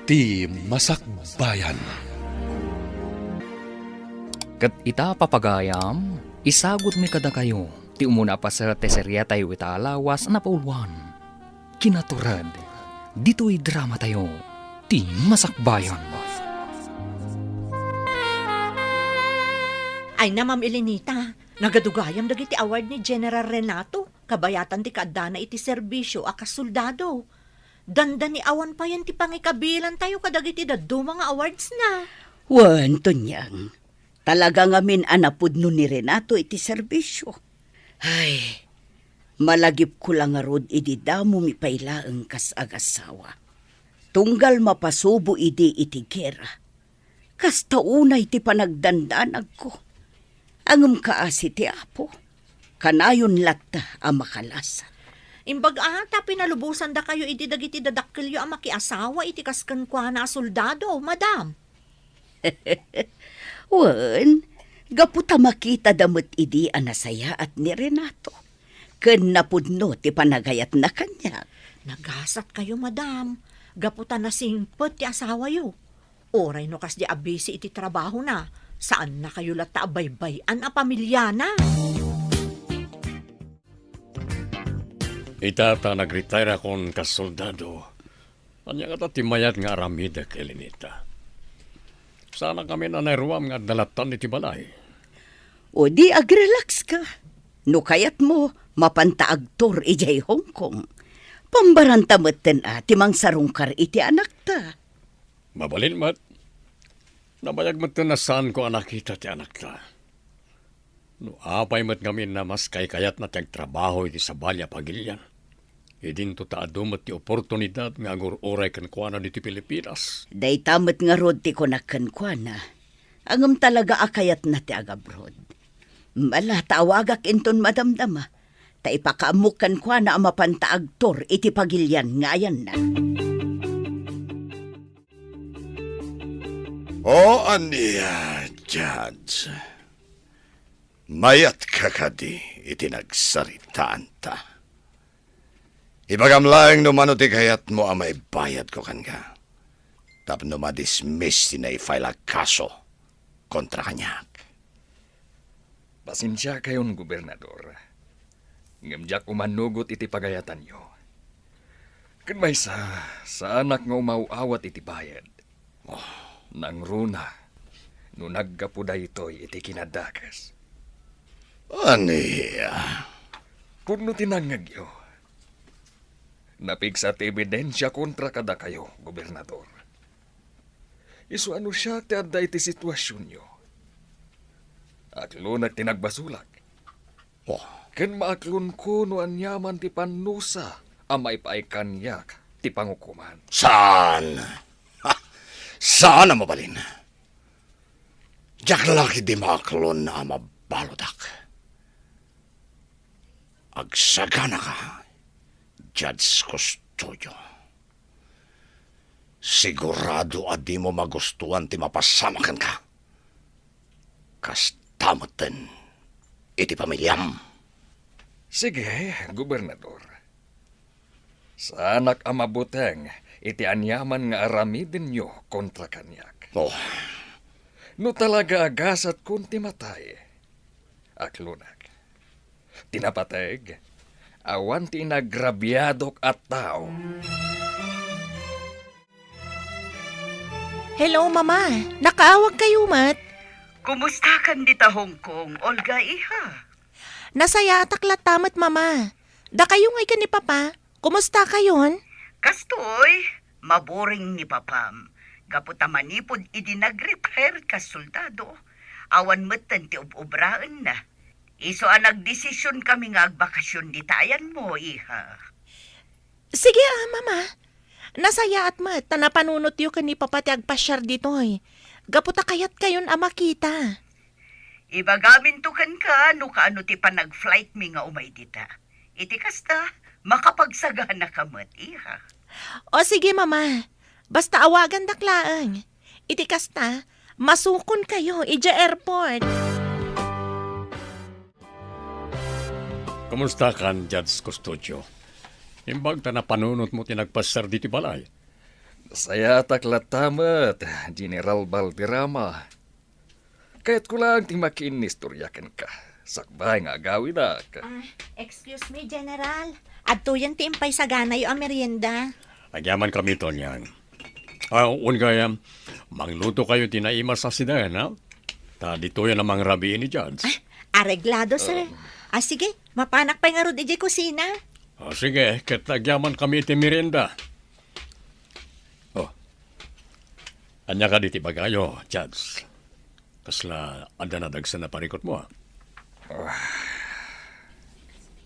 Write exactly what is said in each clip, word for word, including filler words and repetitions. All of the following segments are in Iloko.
Ti Masakbayan. Ket ita, papagayam, isagutmi kadakayo ti umuna a paset ti seriatayo ita a lawas a napauluan. Kinatured, ditoy dramatayo, Ti Masakbayan. Ay na, Ma'am Elenita, nagadugayam dagiti award ni General Renato, kabayatan ti kaaddana iti serbisio a kasoldado. Dandani awan payen ti pangikabilantayo kadagiti dadduma nga awards na. Wen, Tonyang, talaga ngamin a napudno ni Renato iti serbisio. Ay, malagipko la ngarud idi damo mi pay laeng kas agasawa. Tunggal mapasubo idi iti gera. Kasta unay ti panagdandanagko. Ngem kaasi ti Apo, kanayon latta a makalasat. Imbag a ta pinalubosandakayo idi dagiti dadakkelyo a makiasawa iti kas kenkuana a soldado, madam. Wen, gapu ta makitada met idi a nasayaat ni Renato, ken napudno ti panagayatna kaniak. Nagasatkayo, madam, gapu ta nasingpet ti asawayo. Uray no kasdi a busy iti trabahona, saannakayo latta a baybay-an a pamiliana. Ita ta nagretire akon kas soldado, ania ngata ti mayat nga aramidek, Elenita? Saanak ngamin a nairuam nga adda lattan iti balay. O di agrelax ka. No kayatmo, mapanta agtour idiay Hong Kong. Pambaranta metten a ti mangsarungkar iti anakta. Mabalin met. Nabayag metten a saanko a nakita ti anakta. No apay met ngamin a mas kaykayatna ti agtrabaho iti sabali a pagilian, idinto ta adu met ti oportunidad nga agur-uray kenkuana ditoy Pilipinas. Dayta met ngarud ti kunak kenkuana, ngem talaga a kayatna ti agabroad. Ala ta awagak inton madamdama, ta ipakaammok kenkuana a mapanta agtour iti pagilian nga ayanna. O ania, Judge? Mayatka kadi iti nagsaritaanta? Ibagam laeng no mano ti kayatmo a maibayadko kenka tapno madismiss ti nai-file a kaso kontra kaniak. Pasensiakayon, Gobernador, ngem diak umanugot iti pagayatanyo. Ken maysa, saanak nga umaw-awat iti bayad. Oh. Nangruna no naggapu daytoy iti kinadakes. Ania? Pudno ti nangngegyo. Napigsa ti ebidensia kontra kadakayo, Gobernador. Isu a no siak ti adda iti situasionyo, aklonak ti nagbasolak. Oh. Ken maaklonko no aniaman ti pannusa a maipaay kaniak ti pangukoman. Saan? Ha! Saan a mabalin. Diak la ketdi maaklon a mabaludak. Agsaganaka, Judge Custodio. Sigurado a dimo magustuan ti mapasamak kenka. Kasta metten iti pamiliam. Sige, Gobernador. Saanak a mabuteng iti aniaman nga aramidenyo kontra kaniak. Oh. No talaga a gasatkon ti matay, aklonak. Ti napateg, awan ti inagrabiadok a tao. Hello, Mama. Nakaawagkayo met? Kumustakan dita Hong Kong, Olga, iha? Nasayaatak latta met, Mama. Dakayo ngay ken ni Papa, kumustakayon? Kastoy, maboring ni Papam. Gapu ta manipud idi nag-retire kas soldado, awan metten ti ub-ubraenna. Isu a nagdesision kami nga agbakasyon dita ayanmo, iha. Sige a, Mama. Nasayaat met ta napanunotyo ken ni Papa ti agpasiar ditoy. Gapu ta kayatkayon a makita. Ibagaminto kenka no kaano ti panag-flightmi nga umay dita. Iti kasta, makapagsaganaka met, iha. O sige, Mama. Basta awagandak laeng. Iti kasta, masukonkayo idiay airport. Kumustakan, Judge Custodio? Imbag ta napanunotmo ti nagpasiar ditoy balay. Sayatak latta met, General Valderrama. Kayatko laeng ti makiinnistorya kenka, sakbay nga agawidak. Ah, excuse me, General. Adtoyen ti impaysaganayo a merienda. Agyamankami, Tonyang. Ah, wen gayam, manglutokayo ti naimas a siden, ha? Ta ditoyen a mangrabii ni Judge. Ah, areglado, sir. Ah, sige, mapanak pay ngarud idiay kusina. Ah, sige, ket agyamankami iti merienda. Oh. Ania kadi ti ibagayo, Judge? Kasla adda nadagsen a parikutmo, a? Ah.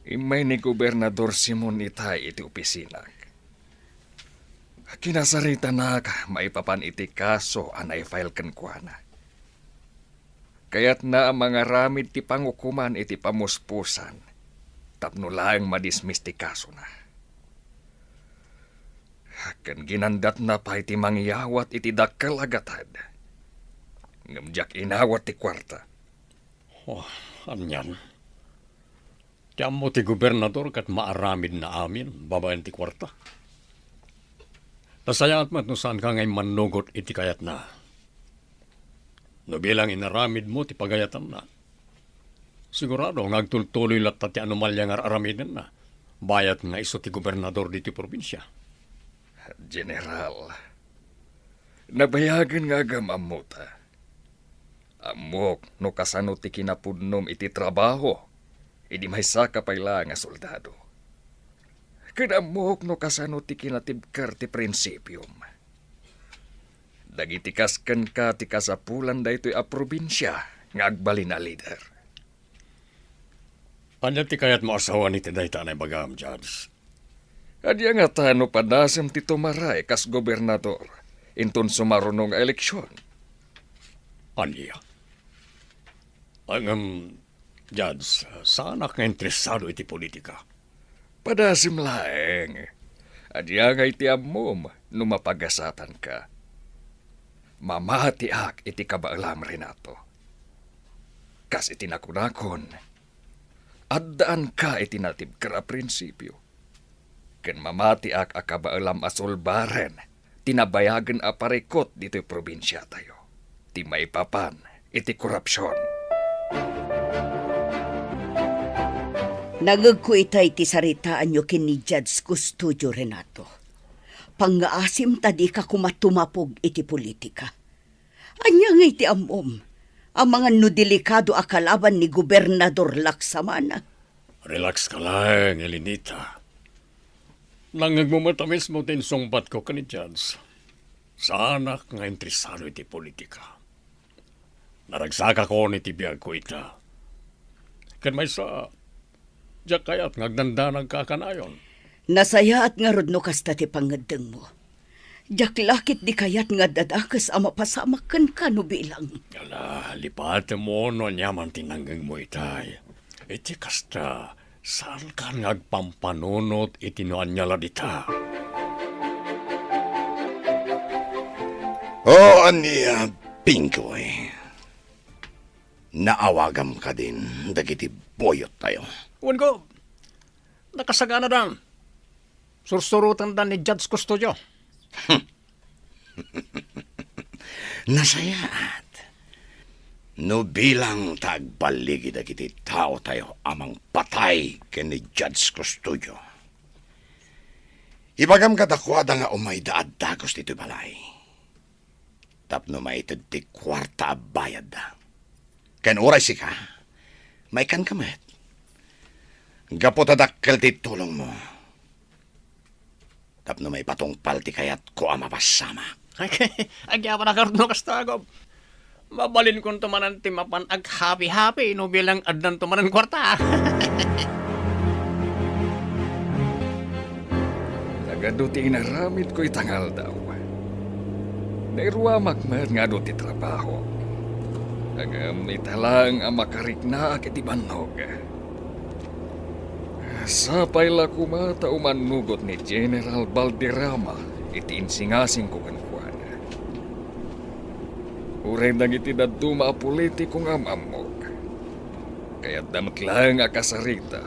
Immay ni Gobernador Simon itay iti opisinak. Kinasaritanak maipapan iti kaso a naifile kenkuana. Kayatna a mangaramid ti pangukoman iti pamuspusan tapno laeng madismiss ti kasona. Ken ginandatna pay ti mangyawat iti dakkel a gatad. Ngem diak inawat ti kuarta. Oh, anian? Ti ammo ti gobernador ket maaramidna amin babaen ti kuarta. Nasayaat met no saanka nga immannugot iti kayatna. No bilang inaramidmo ti pagayatanna, sigurado nga agtultuloy latta ti anomalia nga ar-aramidenna, bayat nga isu ti gobernador ditoy probinsia. General, nabayagen nga agam-ammota. Ammok no kasano ti kinapudnom iti trabaho idi maysaka pay laeng a soldado. Ken ammok no kasano ti kinatibker ti prinsipiom. Dagiti kas kenka ti kasapulan daytoy a probinsia nga agbalin a lider. Ania ti kayatmo a sawen iti dayta a naibagam, Judge? Ania ngata no padasem ti tumaray kas gobernador inton sumaruno nga eleksion? Ania? Ngem, Judge, saanak nga interesado iti politika. Padasem laeng. Ania nga iti ammom no mapagasatanka? Mamatiak iti kabaelam, Renato. Kas iti nakunakon, addaanka iti natibker a prinsipio. Ken mamatiak a kabaelam a sulbaren ti nabayagen a parikut ditoy probinsiatayo, ti maipapan iti korupsion. Nangngegko itay ti saritaanyo ken ni Judge Custodio, Renato. Pangngaasim ta dika koma tumapog iti politika. Ania ngay ti ammom? Amangan no delikado a kalaban ni Gobernador Laksamana. Relax ka laeng, Elenita. Nangngegmo met a mismo ti insungbatko ken ni Judge. Saanak nga interesado iti politika. Naragsakakon iti biagko ita. Ken maysa, diak kayat nga agdandanagka a kanayon. Nasayaat ngarud no kasta ti pangngeddengmo. Diak la ketdi kayat nga adda dakes a mapasamak kenka no bilang. Ala, lipatemmo no aniaman ti nangngegmo itay. Iti kasta, saankan nga agpampanunot iti no ania la dita. O ania, Pingoy? Naawagam kadin dagiti buyottayo? Wen, Gob. Nakasaganada. Sursurotenda ni Judge Custodio. Nasayaat. No bilang ta agballigi dagiti taotayo a mangpatay ken ni Judge Custodio, ibagam kadakuada nga umayda a dagus ditoy balay tapno maited ti kuarta a bayadda. Ken uray sika, maikkanka met. Gapu ta dakkel ti tulongmo. Tapno maipatungpal ti kayatko a mapasamak. Agyamanak ngarud no kasta, Gob. Mabalinkonto manen ti mapan aghapi-hapi no bilang addanto manen kuarta. Nagadu ti inaramidko ita nga aldaw. Nairuamak met nga adu ti trabaho. Ngem ita laeng a makariknaak iti bannog. Sapay la koma ta umannugot ni General Valderrama iti insingasingko kenkuana. Uray dagiti dadduma a politiko nga am-ammok, kayatda met laeng a kasarita.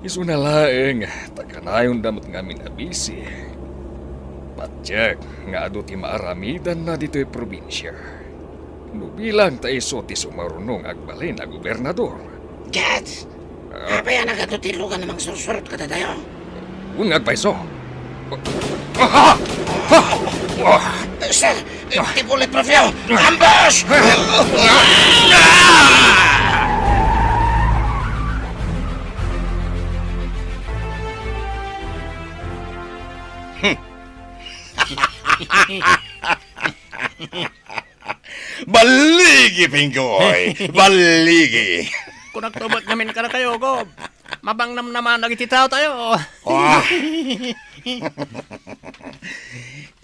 Isuna laeng ta kanayonda met ngamin a bisi, Diak nga adu ti maaramidanna ditoy probinsia. No bilang ta isu ti sumaruno nga agbalin a gobernador. Judge! Ah. Apay a nagadu ti lugan a mangsursurot kadatayo? Wen nga agpayso. Ah! Ah! Ah! Sir, ti bulletproof yo! Ambush! Balligi, Pinggoy! Balligi! Kunak to met ngamin kadatayo, Gob. Mabangnamnaman dagiti taotayo. Ah.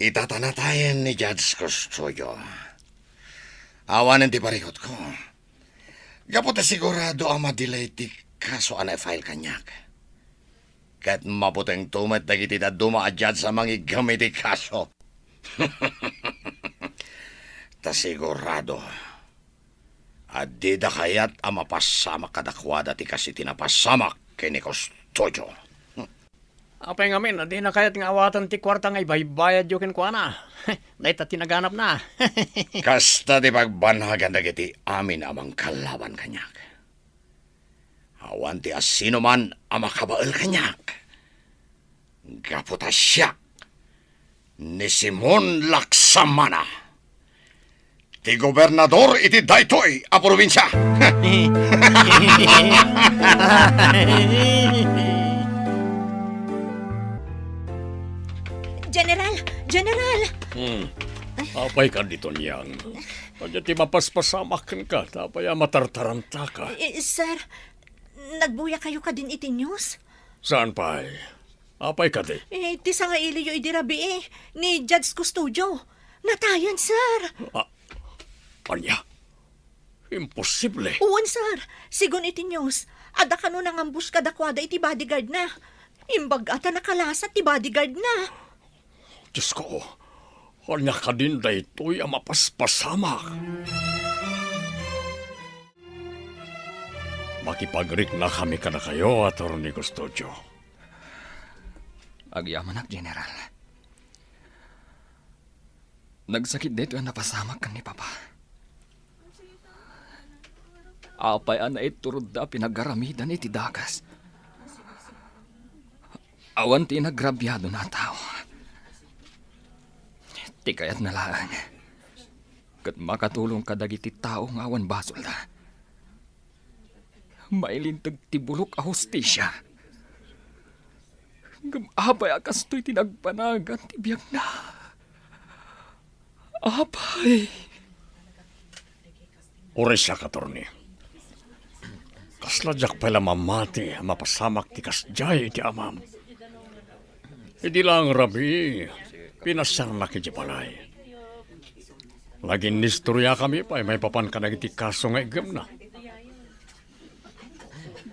Itatanatayen ni Judge Custodio. Awanen ti parikutko. Gapu ta sigurado a madelay ti kaso a na-file kaniak. Ket mabutengto met dagiti dadduma a judge a mangiggem iti kaso. Ta sigurado a dida kayat a mapasamak kadakuada ti kas iti napasamak ken ni Custodio. Apay ngamin a dina kayat nga awaten ti kuarta nga ibaybayadyo kenkuana? Dayta ti naganapna. Kasta ti pagbanagan dagiti amin a mangkalaban kaniak. Awan ti asinoman a makabael kaniak. Gapu ta siak ni Simon Laksamana, ti gobernador iti daytoy a probinsia. General! General! Hmm. Apay kadi, Tonyang? Ania ti mapaspasamak kenka? Apay a matartarantaka? Eh, sir, nagbuya kayo kadin iti news? Saan pay? Apay kadi? Eh, ti sangailiyo idi rabii, ni Judge Custodio. Natayan, sir. Ah, ania? Imposible. Wen, sir. Sigun iti news, adda kano nangambush kadakuada iti bodyguard na. Imbag-a ta nakalasat ti bodyguard na. Diosko, ania kadin daytoy a mapaspasamak? Makipagriknakami kadakayo, Attorney Custodio. Agyamanak, General. Nagsakit daytoy a napasamak ken ni Papa. Apay a naiturodda a pinagaramidan iti dakes? Awan ti inagrabiadona a tao. Ti kayatna laeng, ket makatulong kadagiti tao nga awan basolda. Mailinteg ti bulok a hustisia. Ngem apay a kastoy ti nagbanagan ti biagna? Apay. Uray siak, Attorney. Kasla diak pay la mamati a mapasamak ti kasdiay iti amam. Idi laeng rabii, pinasiarnak idiay balay. Naginnistoriakami pay maipapan kadagiti kaso nga iggemna.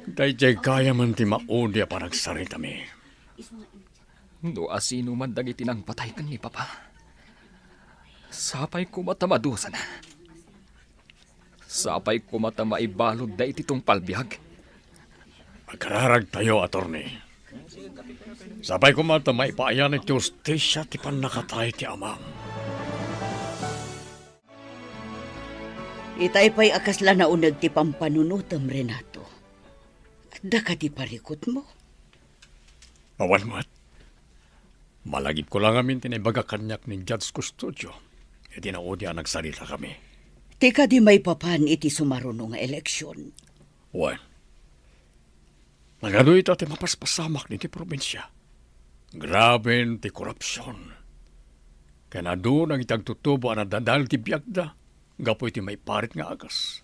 Daydiay gayamen ti maudi a panagsaritami. No asinoman dagiti nangpatay ken ni Papa, sapay koma ta madusana. Sapay koma ta maibaludda iti tungpal biag. Agkararagtayo, Attorney. Sapay koma ta maipaayan iti hustisia ti pannakatay ti amam. Itay pay a kasla nauneg ti pampanunotem, Renato. Adda kadi parikutmo? Awan met. Malagipko la ngamin ti naibaga kaniak ni Judge Custodio iti naudi a nagsaritakami. Ti kadi maipapan iti sumaruno nga eleksion? Wen. Nagadu ita ti mapaspasamak ditoy probinsia. Graben ti korupsion. Ken adu dagiti agtutubo a nadadael ti biagda gapu iti maiparit nga agas.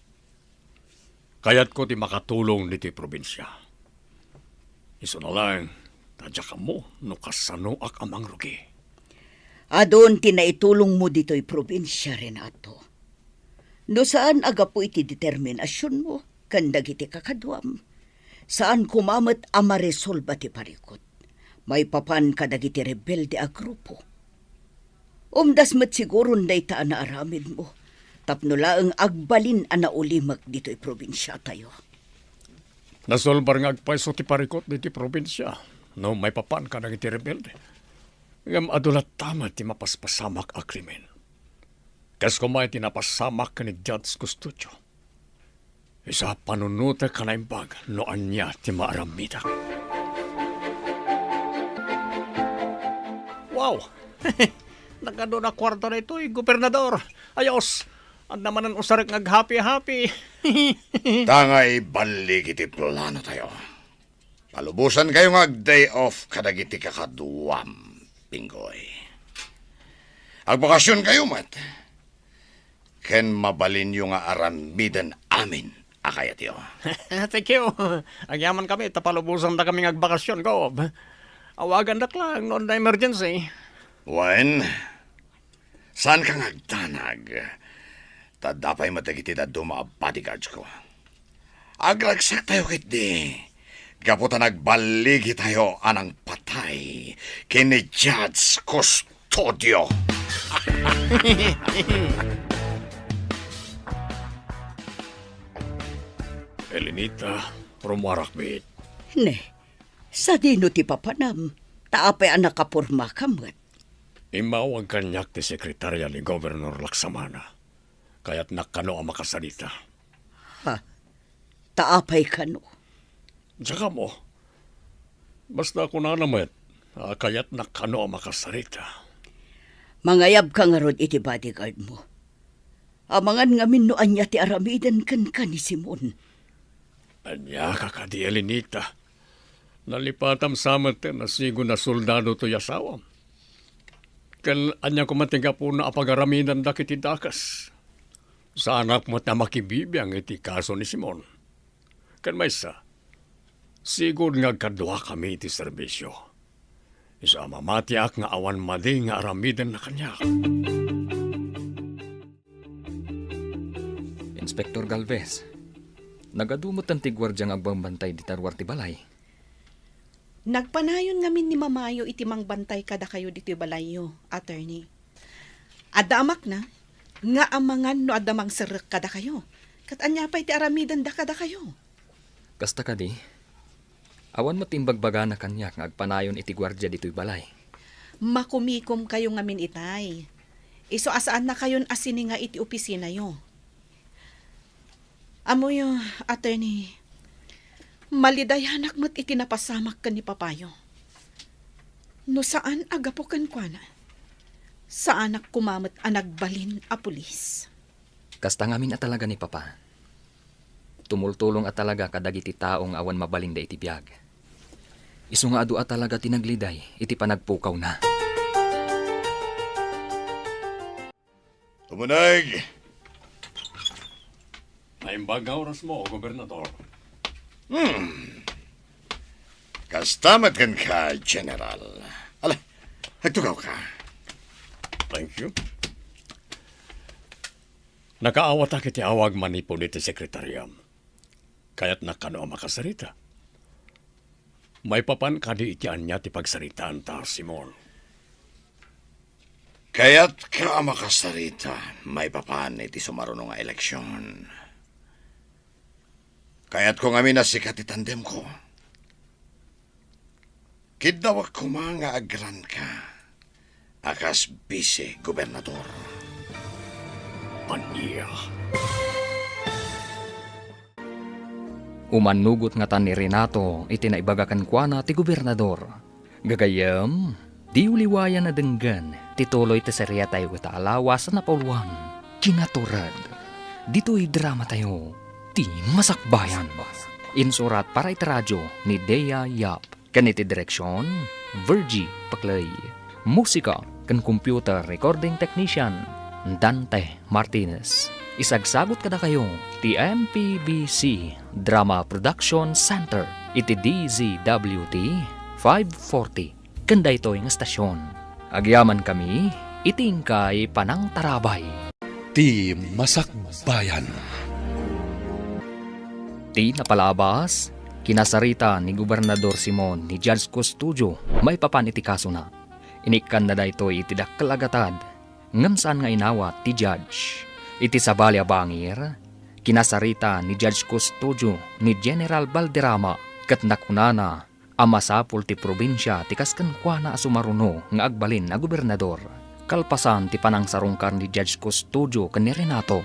Kayatko ti makatulong ditoy probinsia. Isuna laeng ta diak ammo no kasanoak a mangrugi. Adun ti naitulongmo ditoy probinsia, Renato. No saan a gapu iti determinasionmo ken dagiti kakaduam, saan koma met a maresolba ti parikut maipapan kadagiti rebelde a grupo. Umdas met siguron dayta a naaramidmo tapno laeng agbalin a naulimek ditoy probinsiatayo. Nasulbar nga agpayso ti parikut ditoy probinsia no maipapan kadagiti rebelde. Ngem adu latta met ti mapaspasamak a krimen. Kas koma iti napasamak ken ni Judge Custodio. Isu a panunotek a naimbag no ania ti maaramidek. Wow! Nagadu a kuarta daytoy, Gobernador. Ayos! Adda manen usarek nga aghapi-hapi. Ta nga ibalik iti plano tayo. Palubosankayo nga ag-day off kadagiti kakaduam, Pinggoy. Agbakasionkayo met, ken mabalinyo nga aramiden amin a kayatyo. Thank you. Agyamankami ta palubosandakami nga agbakasion, Gob. Awagandak lang no adda emergency. Wen, saanka nga agdanag. Ta adda pay met dagiti dadduma a bodyguards ko. Agragsaktayo ketdi gapu ta nagballigitayo a nangpatay ken ni Judge Custodio. Elenita, rumuarak met. Ne, sadino ti papanam? Ta apay a nakapormaka met? Immawag kaniak ti sekretaria ni Gobernador Laksamana. Kayatnak kano a makasarita. Ha? Ta apay kano? Diak ammo. Basta kunana met a kayatnak kano a makasarita. Mangayabka ngarud iti bodyguard mo. Amangan ngamin no ania ti aramiden kenka ni Simon. Ania ka kadi, Elenita? Nalipatam sa met a sigud a soldado toy asawam. Ken ania koma ti gapuna a pagaramidanda iti dakes? Saanak met a makibibiang iti kaso ni Simon. Ken maysa, sigud nga agkaduakami iti serbisio. Isu a mamatiak nga awan madi nga aramidenna kaniak. Inspector Galvez, nagadu metten ti guardia nga agbambantay dita ruar ti balay. Nagpanayon ngamin ni Mamayo iti mangbantay kadakayo ditoy balayyo, attorney. Adda amakna nga amangan no adda mangserrek kadakayo. Ket ania pay ti aramidenda kadakayo? Kasta kadi, awan met ti imbagbagana kaniak nga agpanayon iti guardia ditoy balay. Makumikomkayo ngamin itay. Isu a saannakayon a sininga iti opisinayo. Ammoyo, attorney, malidayanak met iti napasamak ken ni papayo. No saan a gapu kenkuana, saanak koma met a nagbalin a pulis. Kasta ngamin a talaga ni Papa. Tumultulong a talaga kadagiti tao nga awan mabalinda iti biag. Isu nga adu a talaga ti nagliday iti panagpukawna. Umuneg! Naimbag nga oras mo, Gobernador. Hmm. Kasta met kenka, General. Ala, agtugaw ka. Thank you. Nakaawatak iti awag manipud iti sekretariam. Kayatnak kano a makasarita. Maipapan kadi iti ania ti pagsaritaanta, Simon? Kayatka a makasarita maipapan iti sumaruno nga eleksion. Kayatko ngamin a sika ti tandemko. Kiddawak koma nga agranka a kas bise-gobernador. Ania? Umannugot ngata ni Renato iti naibaga kenkuana ti gobernador. Gagayyem, diwliwayan a denggen ti tuloy ti seriatayo ita a lawas a napauluan, Kinatured. Ditoy dramatayo, Ti Masakbayan. Insurat para iti radyo ni Dea Yap. Ken iti direksion, Virgie Paclay. Musika ken computer recording technician, Dante Martinez. Isagsagut kadakayo ti M P B C Drama Production Center iti D Z W T five forty ken daytoy nga estasion. Agyamankami iti inkay panangtarabay. Ti Masakbayan. Ti napalabas, kinasarita ni Gobernador Simon ni Judge Custodio maipapan iti kasona. Inikkanna daytoy iti dakkel a gatad, ngem saan nga inawat ti judge. Iti sabali a bangir, kinasarita ni Judge Custodio ni General Valderrama ket nakunana a masapul ti probinsia ti kas kenkuana a sumaruno nga agbalin a gobernador. Kalpasan ti panangsarungkar ni Judge Custodio ken ni Renato,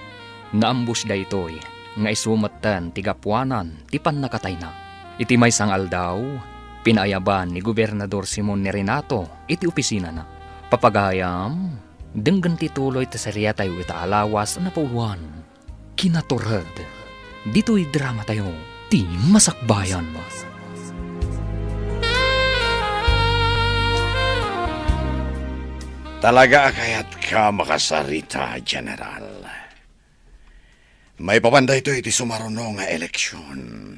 naambos daytoy nga isu metten ti gapuanan ti pannakatayna. Iti maysa nga aldaw, pinaayaban ni Gobernador Simon ni Renato iti opisinana. Papagayam, denggen ti tuloy ti seriatayo ita a lawas a napauluan. Kinatured, ditoy dramatayo, ti Masakbayan. Talaga a kayatka makasarita, General. Maipapan daytoy iti sumaruno nga eleksion.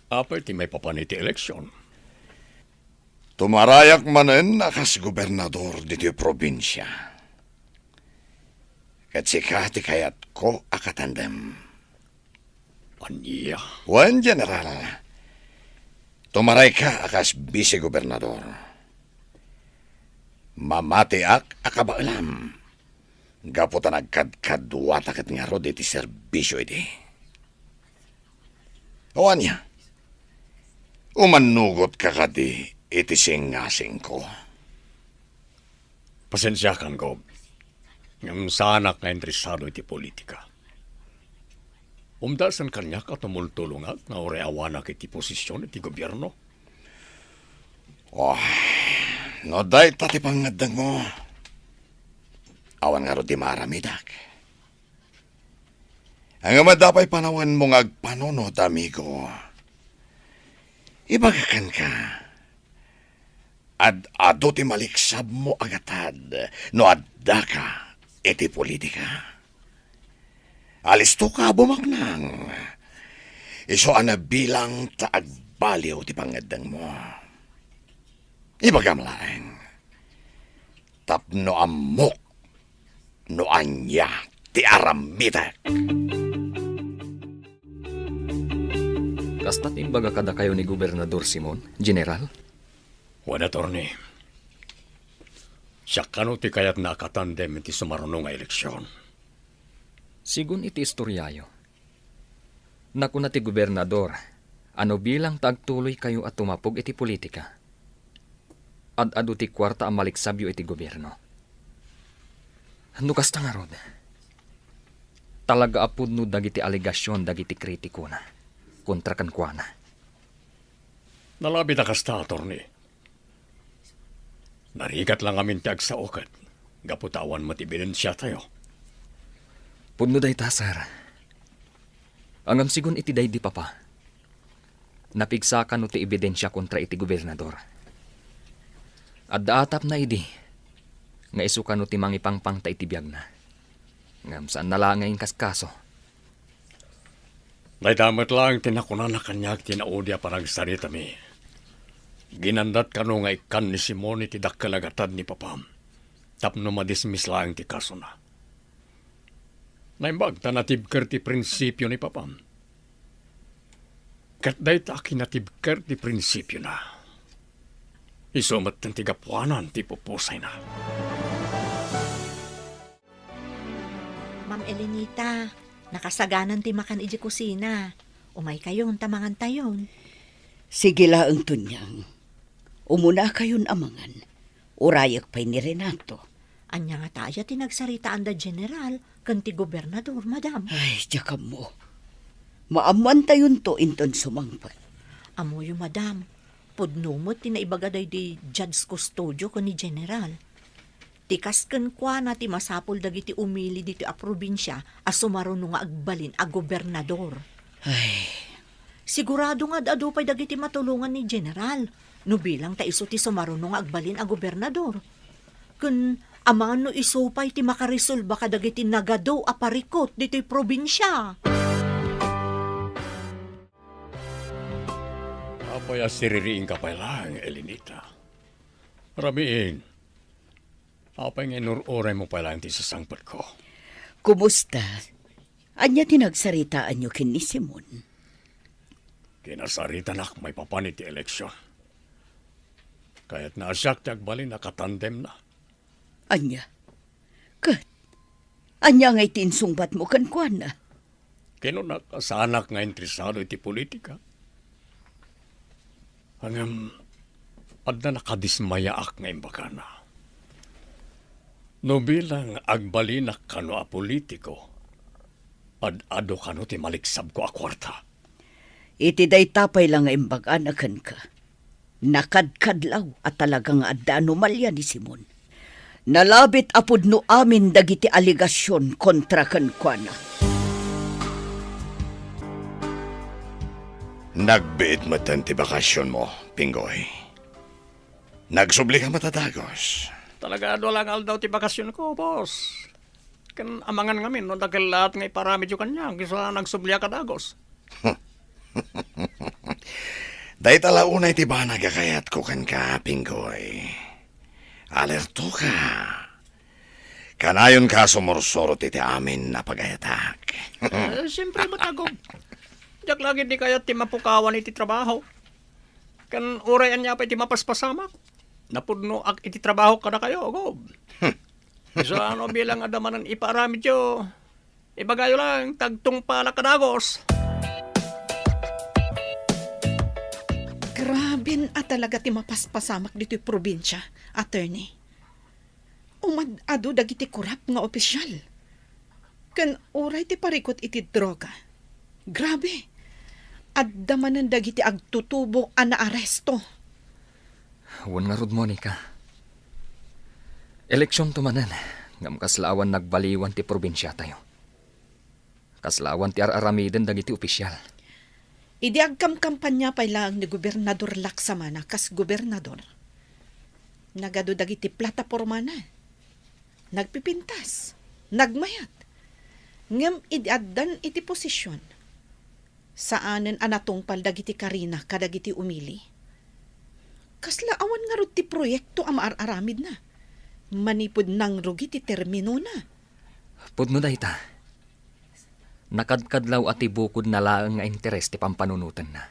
Apay ti maipapan iti eleksion? Tumarayak manen a kas gobernador ditoy probinsia. Ket sika ti kayatko a katandem. Ania? Wen, General. Tumarayka a kas bise-gobernador. Mamatiak a kabaelam. Gapu ta nagkadkaduata ket ngarud iti serbisio idi. O ania? Umannugotka kadi iti singasingko? Pasensiakan, Gob. Ngem saanak nga interesado iti politika. Umdasen kaniak a tumultulongak nga uray awanak iti posision iti gobierno. Oh, no dayta ti pangngeddengmo, awan ngarud ti maaramidak. Ngem adda pay panawenmo nga agpanunot, amigo. Ibaga kenka, ad-adu ti maliksabmo a gatad no addaka iti politika. Alistoka a bumaknang. Isu a nabilang ta agbaliw ti pangngeddengmo. Ibagam laeng, tapno ammok no ania ti aramidek. Kasta ti imbaga kadakayo ni Gobernador Simon, General? Wen, attorney. Siak kano ti kayatna a katandem iti sumaruno nga eleksion. Sigun iti istoriayo, nakuna ti gobernador a no bilang ta agtuloykayo a tumapog iti politika, ad-adu ti kuarta a maliksabyo iti gobierno. No kasta ngarud, talaga a pudno dagiti alegasion dagiti kritikona kontra kenkuana. Nalabit a kasta, attorney. Narigat la ngamin ti agsao ket gapu ta awan met ebidensiatayo. Pudno dayta, sir. Ngem sigun iti daydi, Papa, napigsa kano ti ebidensia kontra iti gobernador. Adda atapna idi nga isu kano ti mangipangpangta iti biagna. Ngem saanna la nga inkaskaso. Dayta met laeng ti nakunana kaniak ti naudi a panagsaritami. Ginandat kano nga ikkan ni Simon iti dakkel a gatad ni Papam tapno madismiss laeng ti kasona. Naimbag ta natibker ti prinsipio ni Papam. Ket dayta a kinatibker ti prinsipiona, isu metten ti gapuanan ti pupusayna. Ma'am Elenita, nakasaganan ti makan idiay kusina. Umaykayon ta mangantayon. Sige laeng, Tonyang. Umunakayon a mangan. Urayek pay ni Renato. Ania ngata aya ti nagsaritaanda General ken ti gobernador, madam? Ay, diak ammo. Maammoantayonto inton sumangpet. Ammoyo, madam. Pudno met ti naibaga daydi Judge Custodio ken ni General. Ti kas kenkuana ti masapul dagiti umili ditoy a probinsia a sumaruno nga agbalin a gobernador. Ay. Sigurado nga ad-adu pay dagiti matulongan ni General no bilang ta isu ti sumaruno nga agbalin a gobernador. Ken amangan no isu pay ti makaresolba kadagiti nagadu a parikut ditoy probinsia. Apay a siririingka pay laeng, Elenita? Ramiin, apay nga inur-uraymo pay laeng ti sasangpetko? Kumusta? Ania ti nagsaritaanyo ken ni Simon? Kinasaritanak maipapan iti eleksion. Kayatna a siak ti agbalin a katandemna. Ania? Ket ania ngay ti insungbatmo kenkuana? Kinunak a saanak nga interesado iti politika. Ngem adda nakadismayaak nga imbagana. No bilang agbalinak kano a politiko, ad-adu kano ti maliksabko a kuarta. Iti dayta pay la nga imbagana kenka, nakadkadlaw a talaga nga adda anomalia ni Simon. Nalabit a pudno amin dagiti alegasion kontra kenkuana. Nagbiit metten ti bakasionmo, Pinggoy. Nagsubli ka met a dagos. Talaga, adu la nga aldaw ti bakasionko, boss. Ken amangan ngamin no dakkel laat nga iparamidyo kaniak isu a nagsubliak a dagos. Dayta la unay ti banag a kayatko kenka, Pinggoy. Alertoka. Kanayonka a sumursurot iti amin a pagayatak. Eh, siyempre met, Gob. Diak la ketdi kayat ti mapukawan iti trabaho. Ken uray ania pay ti mapaspasamak, napudnoak iti trabaho kadakayo, Gob. Isu a no bilang adda manen ipaaramidyo, ibagayo lang, tagtungpalak a dagos. Graben a talaga ti mapaspasamak ditoy probinsia, attorney. Umad-adu dagiti korap nga opisyal. Ken uray ti parikut iti droga. Grabe! Adda manen dagiti agtutubo a naaresto. Wen ngarud, Monica. Eleksionto manen, ngem kasla awan nagbaliwan ti probinsiatayo. Kasla awan ti ar-aramiden dagiti opisyal. Idi agkamkampania pay laeng ni Gobernador Laksamana kas gobernador, nagadu dagiti platapormana. Nagpipintas, nagmayat. Ngem idi addan iti posisyon, saanen a natungpal dagiti karina kadagiti umili. Kasla awan ngarud ti proyekto a maar-aramidna manipud nangrugi ti terminona. Pudno dayta. Nakadkadlaw a ti bukodna laeng nga interes ti pampanunotenna,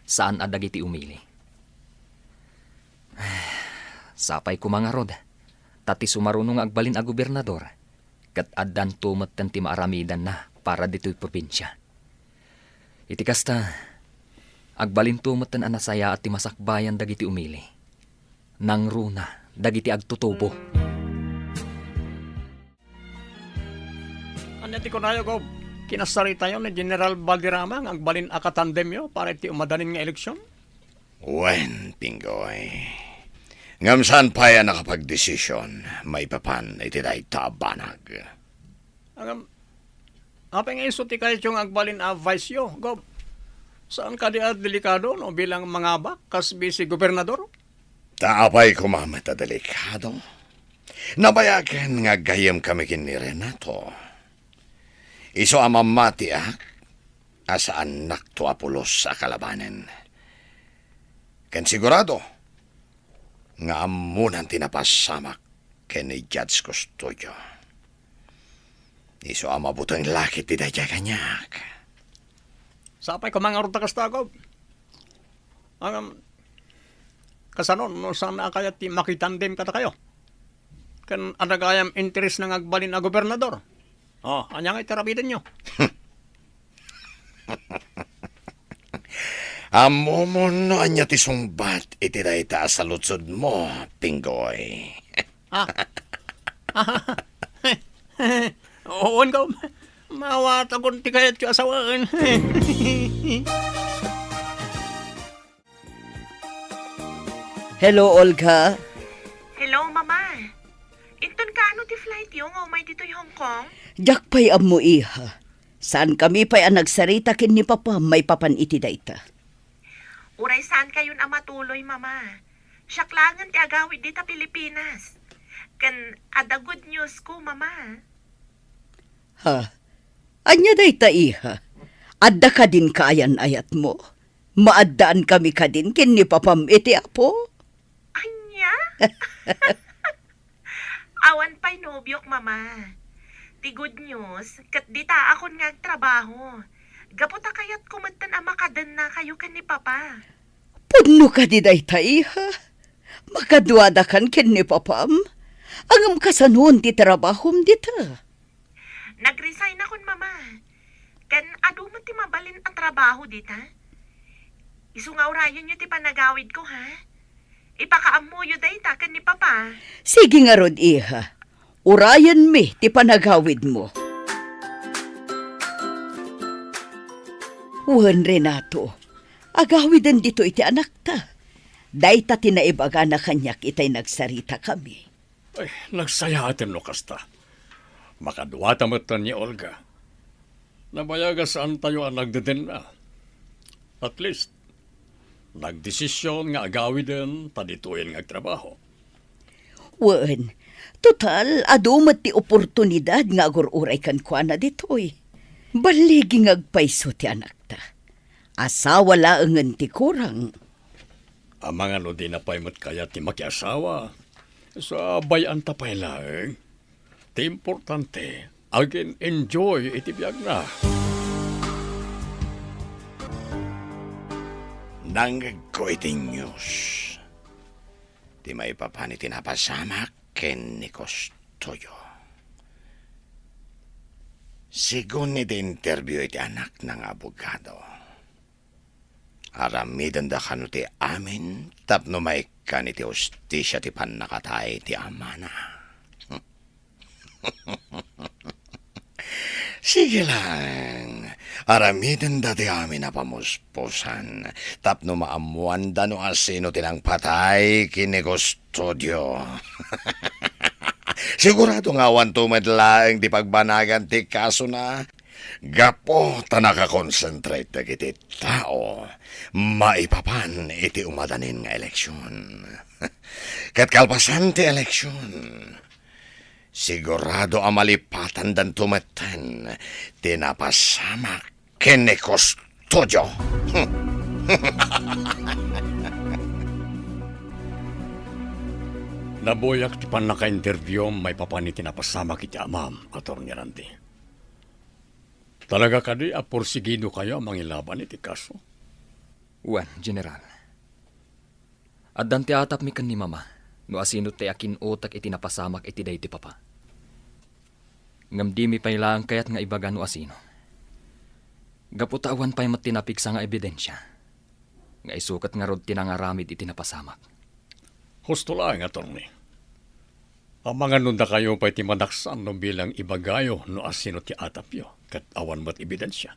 saan a dagiti umili. Sapay koma ngarud, ta ti sumaruno nga agbalin a gobernador, ket addanto metten ti maaramidanna para ditoy probinsia. Iti kasta, agbalinto metten a nasayaat ti masakbayan dagiti umili. Nangruna dagiti agtutubo. Ania ti kunayo, Gob? Kinasaritayo ni General Valderrama nga agbalin a katandemyo para iti umadanin nga eleksion? Wen, Pinggoy. Ngem saan pay a nakapagdesisyon maipapan iti dayta a banag. Ngem, apay nga isu ti kayatyo nga agbalin a viceyo, Gob? Saan kadi a delikado no bilang mangabak kas bisi gobernador? Ta apay koma met a delikado? Nabayagen nga aggayyemkami ken ni Renato. Isu a mammatiak a saannakto a pulos a kalabanen. Ken sigurado nga ammonan ti napasamak ken ni Judge Custodio. Isu a mabuteng la ketdi daydiay kaniak. Sapay koma ngarud ta kasta, Gob. Ngem, kasano no saan a kayat ti makitandem kadakayo? Ken adda gayam interes nga agbalin a gobernador? Oh, ania nga iti aramidenyo? Ammomon no ania ti sungbat iti dayta a saludsodmo, Pinggoy. Ah. Wen, Gob. Maawatakon ti kayatyo a sawen. Hello, Olga. Hello, Mama. Inton kaano ti flightyo nga umay ditoy Hong Kong? Diak pay ammo, iha. Saankami pay a nagsarita ken ni Papa maipapan iti dayta. Uray saankayon a matuloy, Mama. Siak laengen ti agawid dita Pilipinas. Ken adda good news ko, Mama. Ha? Ania dayta, iha? Adda kadin kaayan-ayatmo? Maaddaan kami kadin ken ni Papam iti Apo? Ania? Awan pay nobiok, Mama. Ti good news, ket ditaakon nga agtrabaho. Gapu ta kayatko metten a makadennakayo ken ni Papa. Pudno kadi dayta, iha? Makaduadakan ken ni Papam? Ngem kasanon ti trabahom dita? Nag-resignakon, Mama. Ken adu met ti mabalin a trabaho dita. Isu nga urayenyo ti panagawidko, ha? Ipakaammoyo dayta ken ni Papa. Sige ngarud, iha. Urayenmi ti panagawidmo. Wen, Renato, agawiden ditoy ti anakta. Dayta ti naibagana kaniak itay nagsaritakami. Ay, nagsayaaten no kasta. Makaduata metten ni Olga. Nabayag a saantayo a nagdedenna. At least, nagdesisyon nga agawiden ta ditoyen nga agtrabaho. Wen, total, adu met ti oportunidad nga agur-uray kenkuana ditoy. Balligi nga agpayso ti anakta. Asawa laengen ti kurang. Amangan no dina pay met kayat ti makiasawa, sa bay-anta pay laeng. Ti importante, agin-enjoy iti biagna. Nangngegko iti news ti maipapan iti napasamak ken ni Custodio. Segun iti interview iti anakna nga abogado, aramidenda kano ti amin tapno maikkan iti hustisia ti pannakatay ti amana. Sige lang, aramidenda ti amin a pamuspusan tapno maammoanda no asino ti nangpatay ken ni Custodio. Sigurado nga awanto met laeng ti pagbanagan ti kasona. Gapu ta nakakonsentrate dagiti tao maipapan iti umadanin nga eleksion. Ket kalpasan ti eleksion, sigurado a malipatandanto metten ti napasamak ken ni Custodio. Nabuyak ti pannaka-interview maipapan iti napasamak iti amam, Attorney Randy. Talaga kadi a porsigidokayo a mangilaban iti kaso? Wen, General. Addan ti atapmi ken ni Mama no asino ti akin-utek iti napasamak iti daydi Papa. Ngem dimi pay laeng kayat nga ibaga no asino. Gapu ta awan pay met ti napigsa nga ebidensia. Nga isu ket ngarud ti nangaramid iti napasamak. Husto laeng, Attorney. Amangan no dakayo pay ti madaksan no bilang ibagayo no asino ti atapyo, ket awan met ebidensia.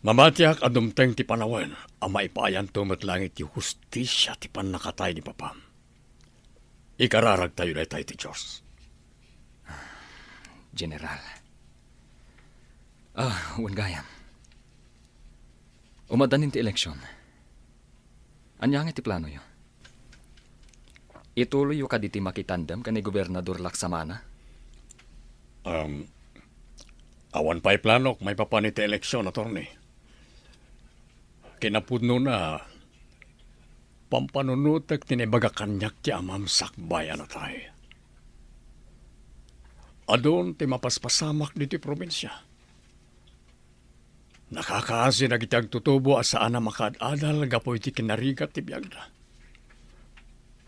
Mamatiak a dumteng ti panawen a maipaayanto met laeng iti hustisia ti pannakatay ni Papam. Ikararagtayo dayta iti Dios. General. Ah, wen gayam. Umadanin ti eleksyon. Ania nga ti planoyo? Ituloyyo kadi ti makitandem ken ni Gobernador Laksamana? Um, awan pay planok maipapan iti eleksyon, Attorney. Kinapudnona, pampanunotek ti naibaga kaniak ti amam sakbay a natay. Adun ti mapaspasamak ditoy probinsia. Nakakaasi dagiti agtutubo a saan a makaad-adal gapu iti kinarigat ti biagda.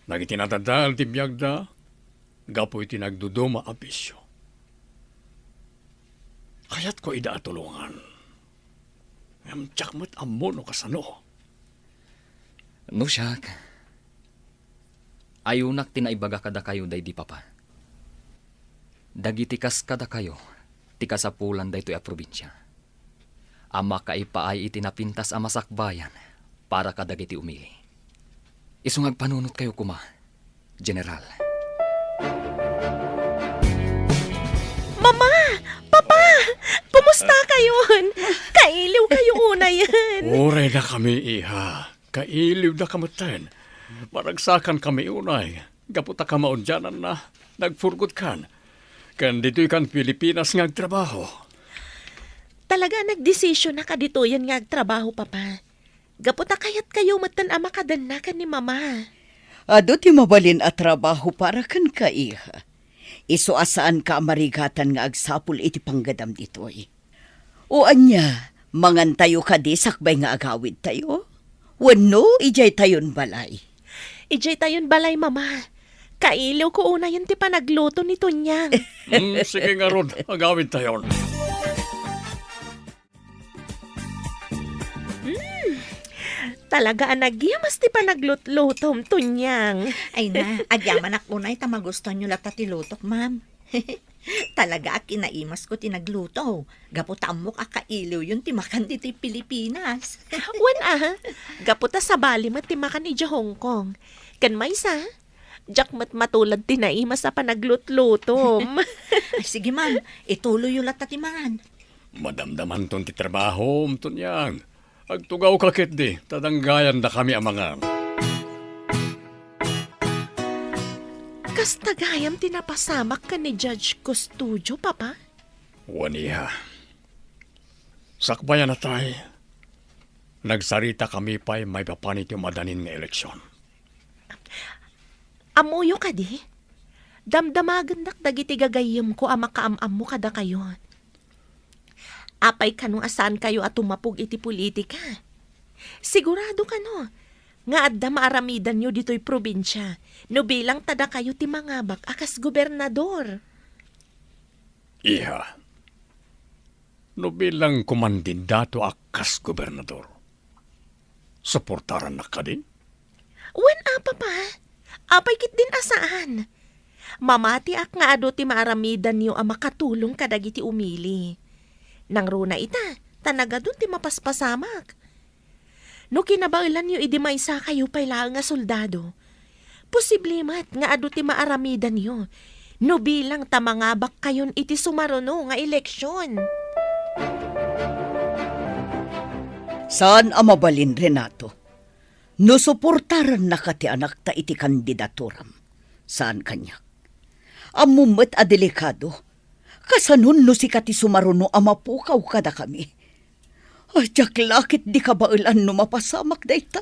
Dagiti nadadael ti biagda gapu iti nagduduma a bisio. Kayatko ida a tulongan. Ngem diak met ammo no kasano. No siak, ayunak ti naibaga kadakayo daydi Papa. Dagiti kas kadakayo ti kasapulan daytoy a probinsia a makaipaay iti napintas a masakbayan para kadagiti umili. Isu nga agpanunotkayo koma, General. Mama! Papa! Kumusta kayon? Kailiw kayo unayen. Uray dakami, iha. Kailiw daka metten. Maragsakankami unay. Gapu ta kamaudiananna, nagpurgotkan. Ken ditoykan Pilipinas nga agtrabaho. Talaga a nagdesisionnak a ditoyen nga agtrabaho, Papa. Gapu ta kayatkayo metten a makadenna ken ni Mama. Adu ti mabalin a trabaho para kenka, iha. Isu a saanka a marigatan nga agsapul iti panggadam ditoy. O ania, mangantayo kadi sakbay nga agawidtayo? Wenno, idiay tayon balay? Idiay tayon balay, Mama. Kailiwko unayen ti panagluto ni Tonyang. Hmm, sige ngarud, agawidtayon. Mm, Talaga a nagyamas ti panaglutlutom, Tonyang. Ay na, agyamanak unay ta magustuanyo latta ti lutok, ma'am. Talaga a kinaimasko ti nagluto. Gapu ta ammok a kailiwyon ti makan ditoy Pilipinas. Wen a, gapu ta sabali met ti makan idiay Hong Kong. Ken maysa, diak met matulad ti naimas a panaglutlutom. Ay, sige, ma'am. Ituloyyo latta ti mangan. Madamdamanton ti trabahom, Tonyang. Agtugawka ketdi, ta danggayandakami a mangan. Kasta gayam ti napasamak ken ni Judge Custodio, Papa? Wen, iha. Sakbay a natay, nagsaritakami pay maipapan iti umadanin nga eleksion. Ammoyo kadi? Damdamagendak dagiti gagayyemko a makaam-ammo kadakayo. Apay kano a saankayo a tumapog iti politika? Sigurado kano nga adda maaramidanyo ditoy probinsia no bilang ta dakayo ti mangabak a kas gobernador? Iha, no bilang kumandidato a kas gobernador, suportarannak kadi? Wen a, Papa. Apay ketdin a saan? Mamatiak nga adu ti maaramidanyo a makatulong kadagiti umili. Nangruna ita, ta nagadun ti mapaspasamak. No kinabaelanyo idi maysakayo pay laeng a soldado, posible met nga adu ti maaramidanyo no bilang ta mangabakkayon iti sumaruno nga eleksion. Saan a mabalin, Renato. No suportarannaka ti anakta iti kandidaturam, saan kaniak. Ammom met a delikado. Kasanon no sika ti sumaruno a mapukaw kadakami? Ay, diak la ketdi kabaelan no mapasamak dayta.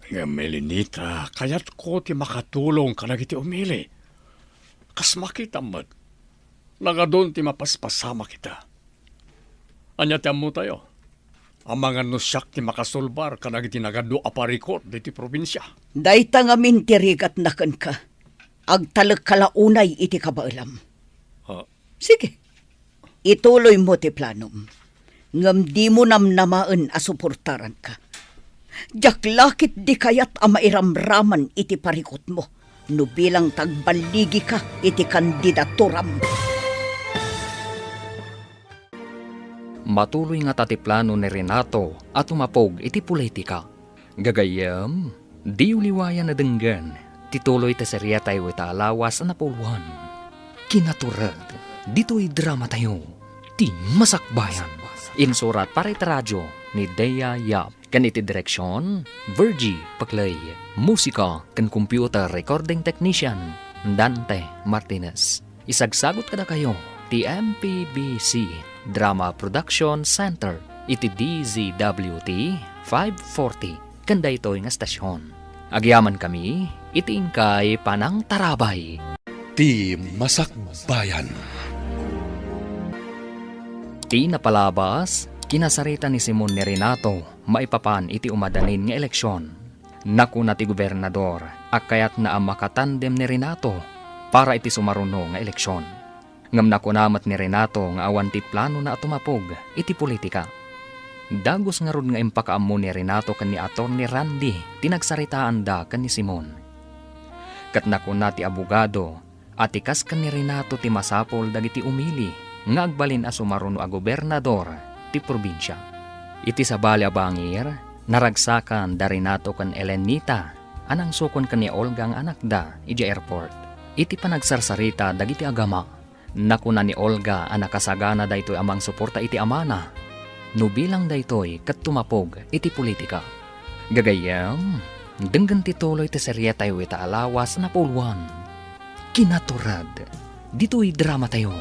Ngem, Elenita, kayatko ti makatulong kadagiti umili. Kas makitam met, nagadun ti mapaspasamak ita. Ania ti ammotayo? Amangan no siak ti makasulbar kadagiti nagadu a parikut ditoy probinsia. Dayta ngamin ti rigatna kenka. Agtalekka la unay iti kabaelam. Ha? Sige. Ituloymo ti planom. Ngem dimo namnamaen a suportaranka. Diak la ketdi kayat a mairamraman iti parikutmo no bilang ta agballigika iti kandidaturam. Matuloy ngata ti plano ni Renato a tumapog iti politika. Gagayyem, diyo liwayan a denggen ti tuloy ti seriatayo ita a lawas a napuloan. Kinatured, ditoy dramatayo, Ti Masakbayan. Insurat para iti radio ni Dea Yap. Ken iti direksion, Virgie Paclay. Musika ken computer recording technician, Dante Martinez. Isagsagut kadakayo ti M P B C Drama Production Center iti D Z W T five forty ken daytoy nga estasion. Agyamankami iti inkay panangtarabay. Ti Masakbayan. Ti napalabas, kinasarita ni Simon ni Renato maipapan iti umadanin nga eleksion. Nakuna ti gobernador a kayatna a makatandem ni Renato para iti sumaruno nga eleksion. Ngem nakuna met ni Renato nga awan ti planona a tumapog iti politika. Dagus ngarud nga impakaammo ni Renato ken ni Attorney Randy ti nagsaritaanda ken ni Simon. Ket nakuna ti abogado a ti kas ken ni Renato ti masapul dagiti umili nga agbalin a sumaruno a gobernador ti probinsia. Iti sabali a bangir, naragsakan da Renato ken Elenita a nangsukon ken ni Olga nga anakda idiay airport. Iti panagsarsarita dagiti agama, nakuna ni Olga a nakasagana daytoy a mangsuporta iti amana no bilang daytoy ket tumapog iti politika. Gagayyem, denggen ti tuloy ti serietayo ita a lawas a napuloan. Kinatured, ditoy dramatayo,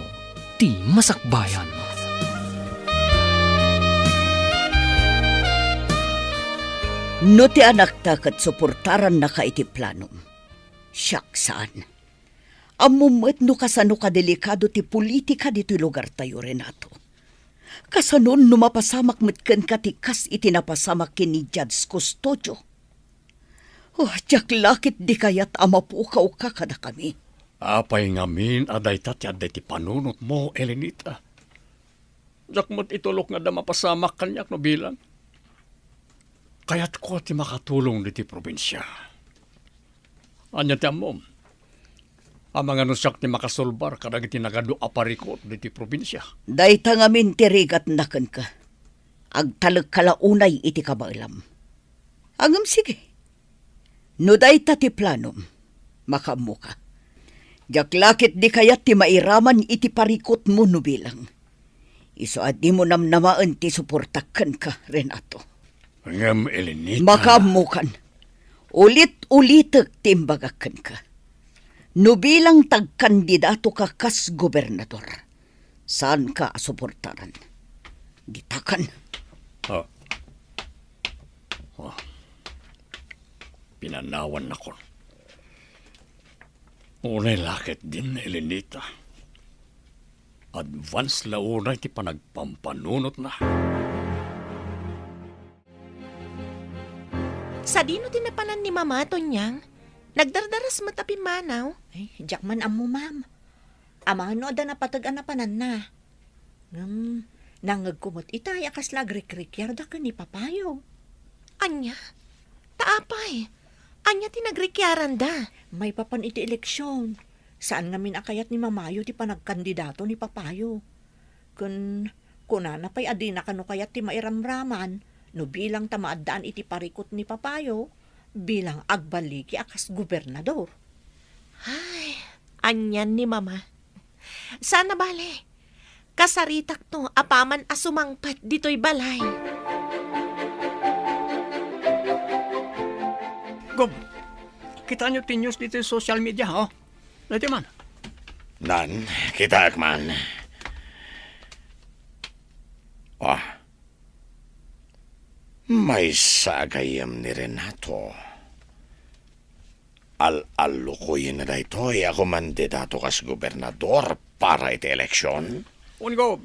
Ti Masakbayan. No ti anakta ket suportarannaka iti planom, siak saan. Ammom met no kasano kadelikado ti politika ditoy lugartayo, Renato. Kasanon no mapasamak met kenka ti kas iti napasamak ken ni Judge Custodio? Oh, diak la ketdi kayat a mapukawka kadakami. Apay ngamin a dayta ti adda iti panunotmo, Elenita? Diak met itulok nga adda mapasamak kaniak no bilang. Kayatko ti makatulong ditoy probinsia. Ania ti ammom? Amangan no siak ti makasulbar kadagiti nagadu a parikut ditoy probinsia. Dayta ngamin ti rigatna kenka. Agtalekka la unay iti kabaelam. Ngem sige. No dayta ti planom, makaammoka. Diak la ketdi kayat ti mairaman iti parikutmo no bilang. Isu a dimo namnamaen ti suportak kenka, Renato. Ngem, Elenita. Makaammokan. Ulit-ulitek ti imbagak kenka. No bilang ti agkandidatoka kas gobernador, saanka a suportaran. Ditakan. Ah. Ah. Pinanawannakon. Unay la ketdin, Elenita. Advance la unay ti panagpampanunotna. Sadino ti napanan ni Mama, Tonyang? Nagdardaras met a pimmanaw. Ay, diak man ammo, ma'am. Amangan no adda napateg a napananna. Ngem, nangngegko met itay a kasla agrikrikiarda ken ni Papayo. Ania? Ta apay, ania ti nagrikrikiaranda? Maipapan iti eleksyon, saan ngamin a kayat ni Mamayo ti panagkandidato ni Papayo. Ken kunana pay a dina kano kayat ti mairamraman no bilang ta maaddaan iti parikut ni Papayo bilang agbaligi a kas gobernador. Ay, anian ni Mama. Saan a bale. Kasaritakto apaman a sumangpet ditoy balay. Gob, kitaenyo ti news ditoy social media, oh. Daytoy man. Nan, kitaek man. Ah. Maysa a gayyem ni Renato. Al-allukoyenna daytoy a kumandidato kas gobernador para iti eleksyon? Wen, Gob.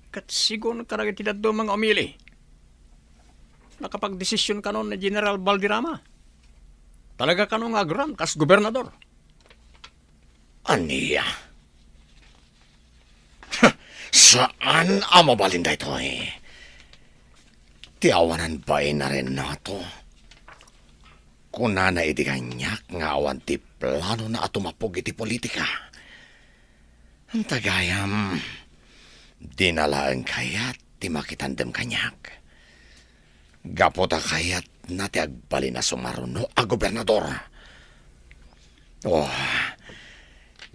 Ket sigun kadagiti dadduma nga umili. Nakapagdesisyon kano ni General Valderrama. Talaga kano nga agram kas gobernador. Ania? Saan a mabalin daytoy. Ti awanan bain a Renato. Kunana idi kaniak nga awan ti planona a tumapog iti politika. Anta gayam, dina laeng kayat ti makitandem kaniak. Gapu ta kayatna ti agbalin a sumaruno a gobernador. Oh,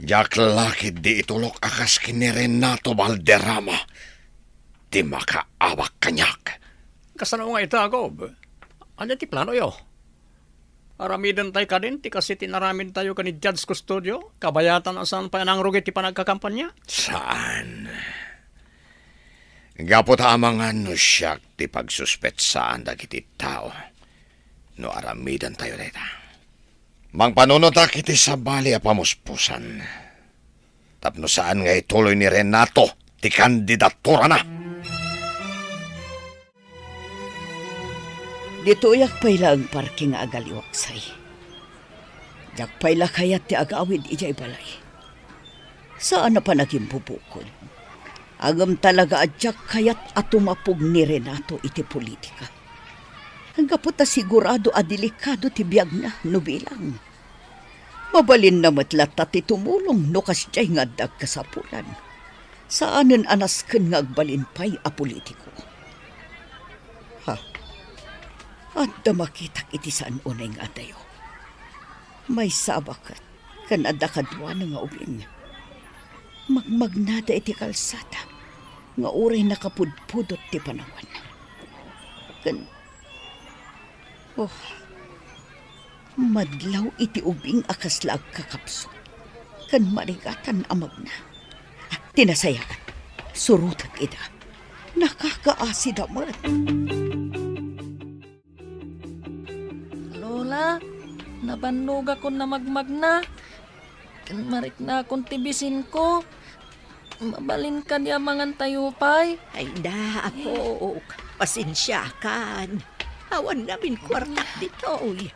diak la ketdi itulok a kas ken ni Renato Valderrama ti makaawak kaniak. Kasano nga ita, Gob? Ania ti planoyo? Aramidentayo kadin ti kas iti inaramidtayo ken ni Judge Custodio, kabayatan a saan pay a nangrugi ti panagkakampanya? Saan. Gapu ta amangan no siak ti pagsuspetsaan dagiti tao no aramidentayo dayta. Mangpanunotak iti sabali a pamuspusan tapno saan nga ituloy ni Renato ti kandidaturana. Ditoyak pay laeng parke nga agaliwaksay. Diak pay la kayat ti agawid idiay balay. Saan a panagimbubukod. Ngem talaga a diak kayat a tumapog ni Renato iti politika. Gapu ta sigurado a delikado ti biagna no bilang. Mabalinna met latta ti tumulong no kasdiay nga adda agkasapulan. Saanen a nasken nga agbalin pay a politiko. Ha? Adda makitak iti saan unay nga adayo. Maysa a baket ken adda kaduana nga ubing. Magmagnada iti kalsada nga uray nakapudpudot ti panawan. Ken, oh, madlaw iti ubing a kasla agkakapsut ken marigatan a magna. Ti nasayaat, surotek ida. Nakakaasida met. Lola, nabannogakon a magmagna. Ken mariknakon ti bisinko. Mabalin kadi a mangantayo pay? Ay da, apok. Pasensiakan. Awan ngamin kuartak ditoy.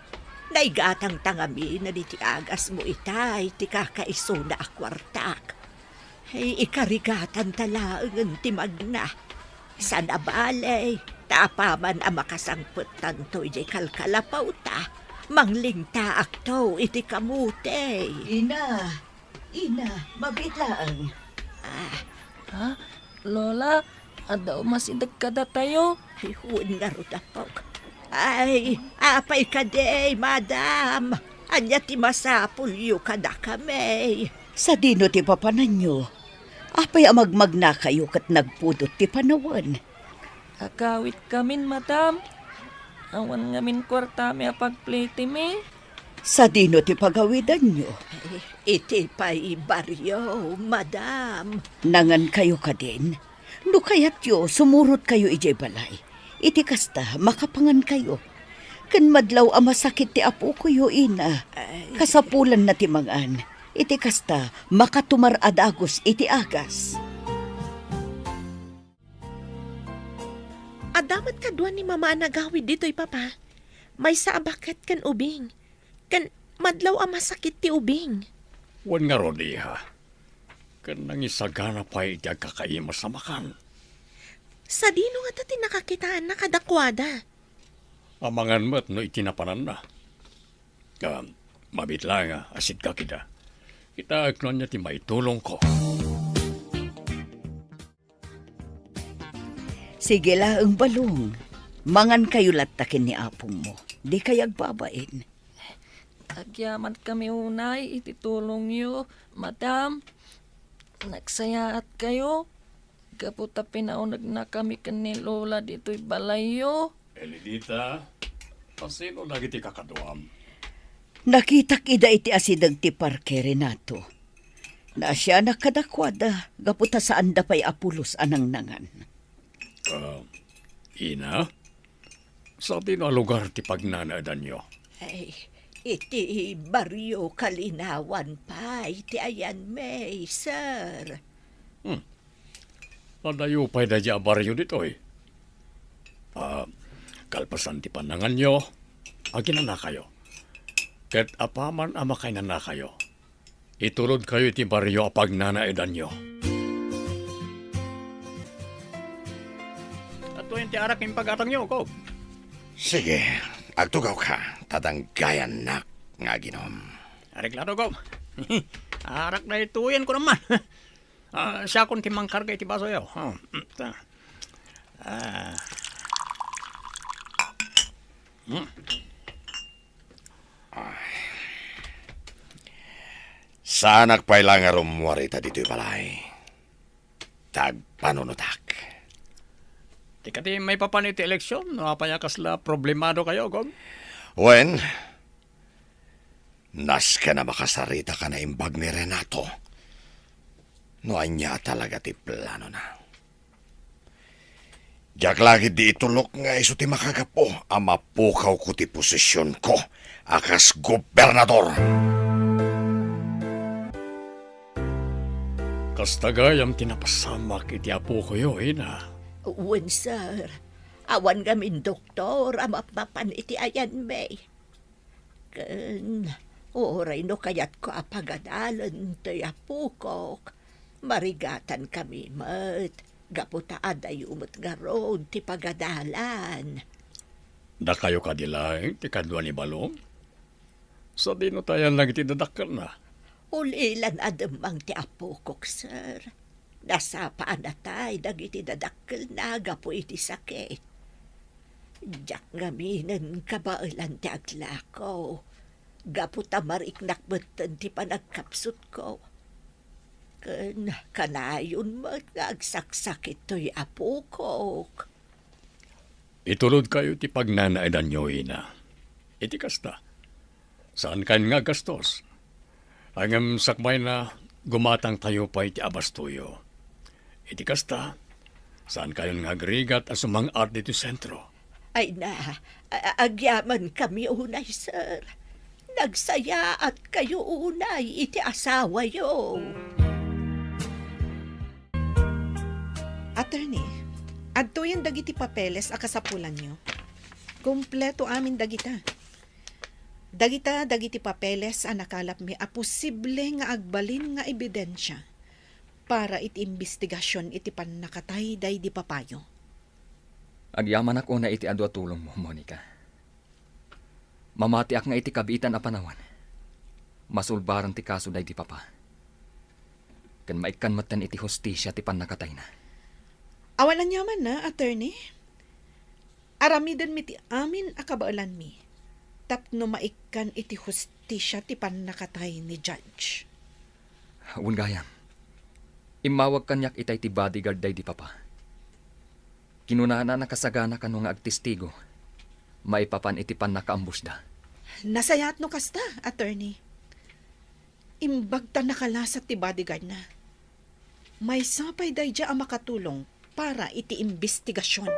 Naigatangta ngamin iti agasmo itay ti kakaisuna a kuartak. Ay, ikarigatanta laengen ti magna. Saan a bale, ta Apaman a makasangpettanto idiay kalkalapawta, manglingtaakto iti kamote. Ina, ina, mabiit laeng. Ah. Ha? Lola, adda umasideg kadatayo? Ay, wen ngarud, apok. Ay, apay kadi, madam? Ania ti masapulyo kadakami? Sadino ti papananyo? Apay a magmagnakayo ket nagpudot ti panawen? Agawidkamin, madam. Awan ngamin kuartami a pagplitimi. Sadino ti pagawidanyo? Iti pay barrio, madam. Nangankayo kadin? No kayatyo, sumurotkayo idiay balay. Iti kasta, makapangankayo. Ken madlaw a masakit ti apokoyo, ina. Ay. Kasapulanna ti mangan. Iti kasta, makatumar a dagus iti agas. Adda met kadua ni Mama a nagawid ditoy, Papa. Maysa a baket ken ubing. Ken madlaw a masakit ti ubing. Wen ngarud, iha. Ken nangisagana pay iti agkakaimas a makan. Sadino ngata ti nakakitaanna kadakuada? Amangan met no iti napananna. Ah, mabiit laeng a asidka ida. Kitaek no ania ti maitulongko. Sige laeng, Balong. Mangankayo latta ken ni apongmo. Dikay agbabain. Agyamankami unay iti tulongyo, madam. Nagsayaatkayo gapu ta pinaunegnakami ken ni Lola ditoy balayyo. Elinita, asino dagiti kakaduam? Nakitak ida iti asideg ti parke, Renato. Naasianak kadakuada gapu ta saanda pay a pulos a nangnangan. Ah, ina, sadino a lugar ti pagnanaedanyo? Ay, iti barrio Kalinawan pay ti ayanmi, sir. Hmm. Adayo pay daydiay a barrio ditoy. Ah, kalpasan ti pannanganyo, aginanakayo. Ket apaman a makainanakayo, itulodkayo iti barrio a pagnanaedanyo. Adtoyen ti arak nga impagatangyo, Gob. Sige, agtugawka, ta danggayannak nga aginom. Areglado, Gob. Arak daytoyen ko naman. Ah, siakon ti mangkarga iti basoyo. Oh, mm, ta. Ah. Hmm. Ay. Saanak pay la nga rummuar ita ditoy balay. Ta agpanunotak. Ti kadi maipapan iti eleksyon, no apay a kasla problemadokayo, Gob? Wen, nasken a makasarita ka naimbag ni Renato. No ania a talaga ti planona. Diak la ketdi itulok nga isu ti makagapu a mapukawko ti posisionko a kas gobernador. Kasta gayam ti napasamak iti apokoyo, ina. Wen, sir. Awan ngamin doktor a mapmapan iti ayanmi. Ken uray no kayatko a pagadalen toy apokok, marigatankami met gapu ta adayo met ngarud ti pagadalan. Dakayo kadi laeng ti kadua ni Balong? Sadino ta ayan lang iti dadakkelna? Ulilan a demmang ti apokok, sir. Nasapa a natay dagiti dadakkelna gapu iti sakit. Diak ngaminen kabaelan ti aglako, gapu ta mariknak metten ti panagkapsutko. Ken kanayon met nga agsaksakit toy apokok. Itulodkayo ti pagnanaedanyo, ina. Iti kasta, saankayon nga aggastos. Ngem sakbayna, gumatangtayo pay ti abastoyo. Iti kasta, saankayon nga agrigat a sumang-at ditoy sentro. Ay na, a-, a-, agyamankami unay, sir. Nagsayaatkayo unay iti asawayo. Attorney, adtoyen dagiti papeles a kasapulanyo. Kompleto amin dagita. Dagita dagiti papeles a nakalapmi a posible nga agbalin nga ebidensia para iti imbestigasion iti pannakatay daydi papayo. Agyamanak unay iti adu a tulongmo, Monica. Mamatiak nga iti kabiitan a panawen, masulbaren ti kaso daydi papa. Ken maikkan metten iti hustisia ti pannakatayna. Awan aniamanna, attorney. Aramidenmi ti amin a kabaelanmi tapno maikkan iti hustisia ti pannakatay ni Judge. Wen gayam, immawag kaniak itay ti bodyguard daydi papa. Kinunana a nakasagana kano nga agtestigo maipapan iti pannakaambusda. Nasayaat no kasta, attorney. Imbag ta nakalasat ti bodyguardna. Maysa pay daydiay a makatulong para iti imbestigasion.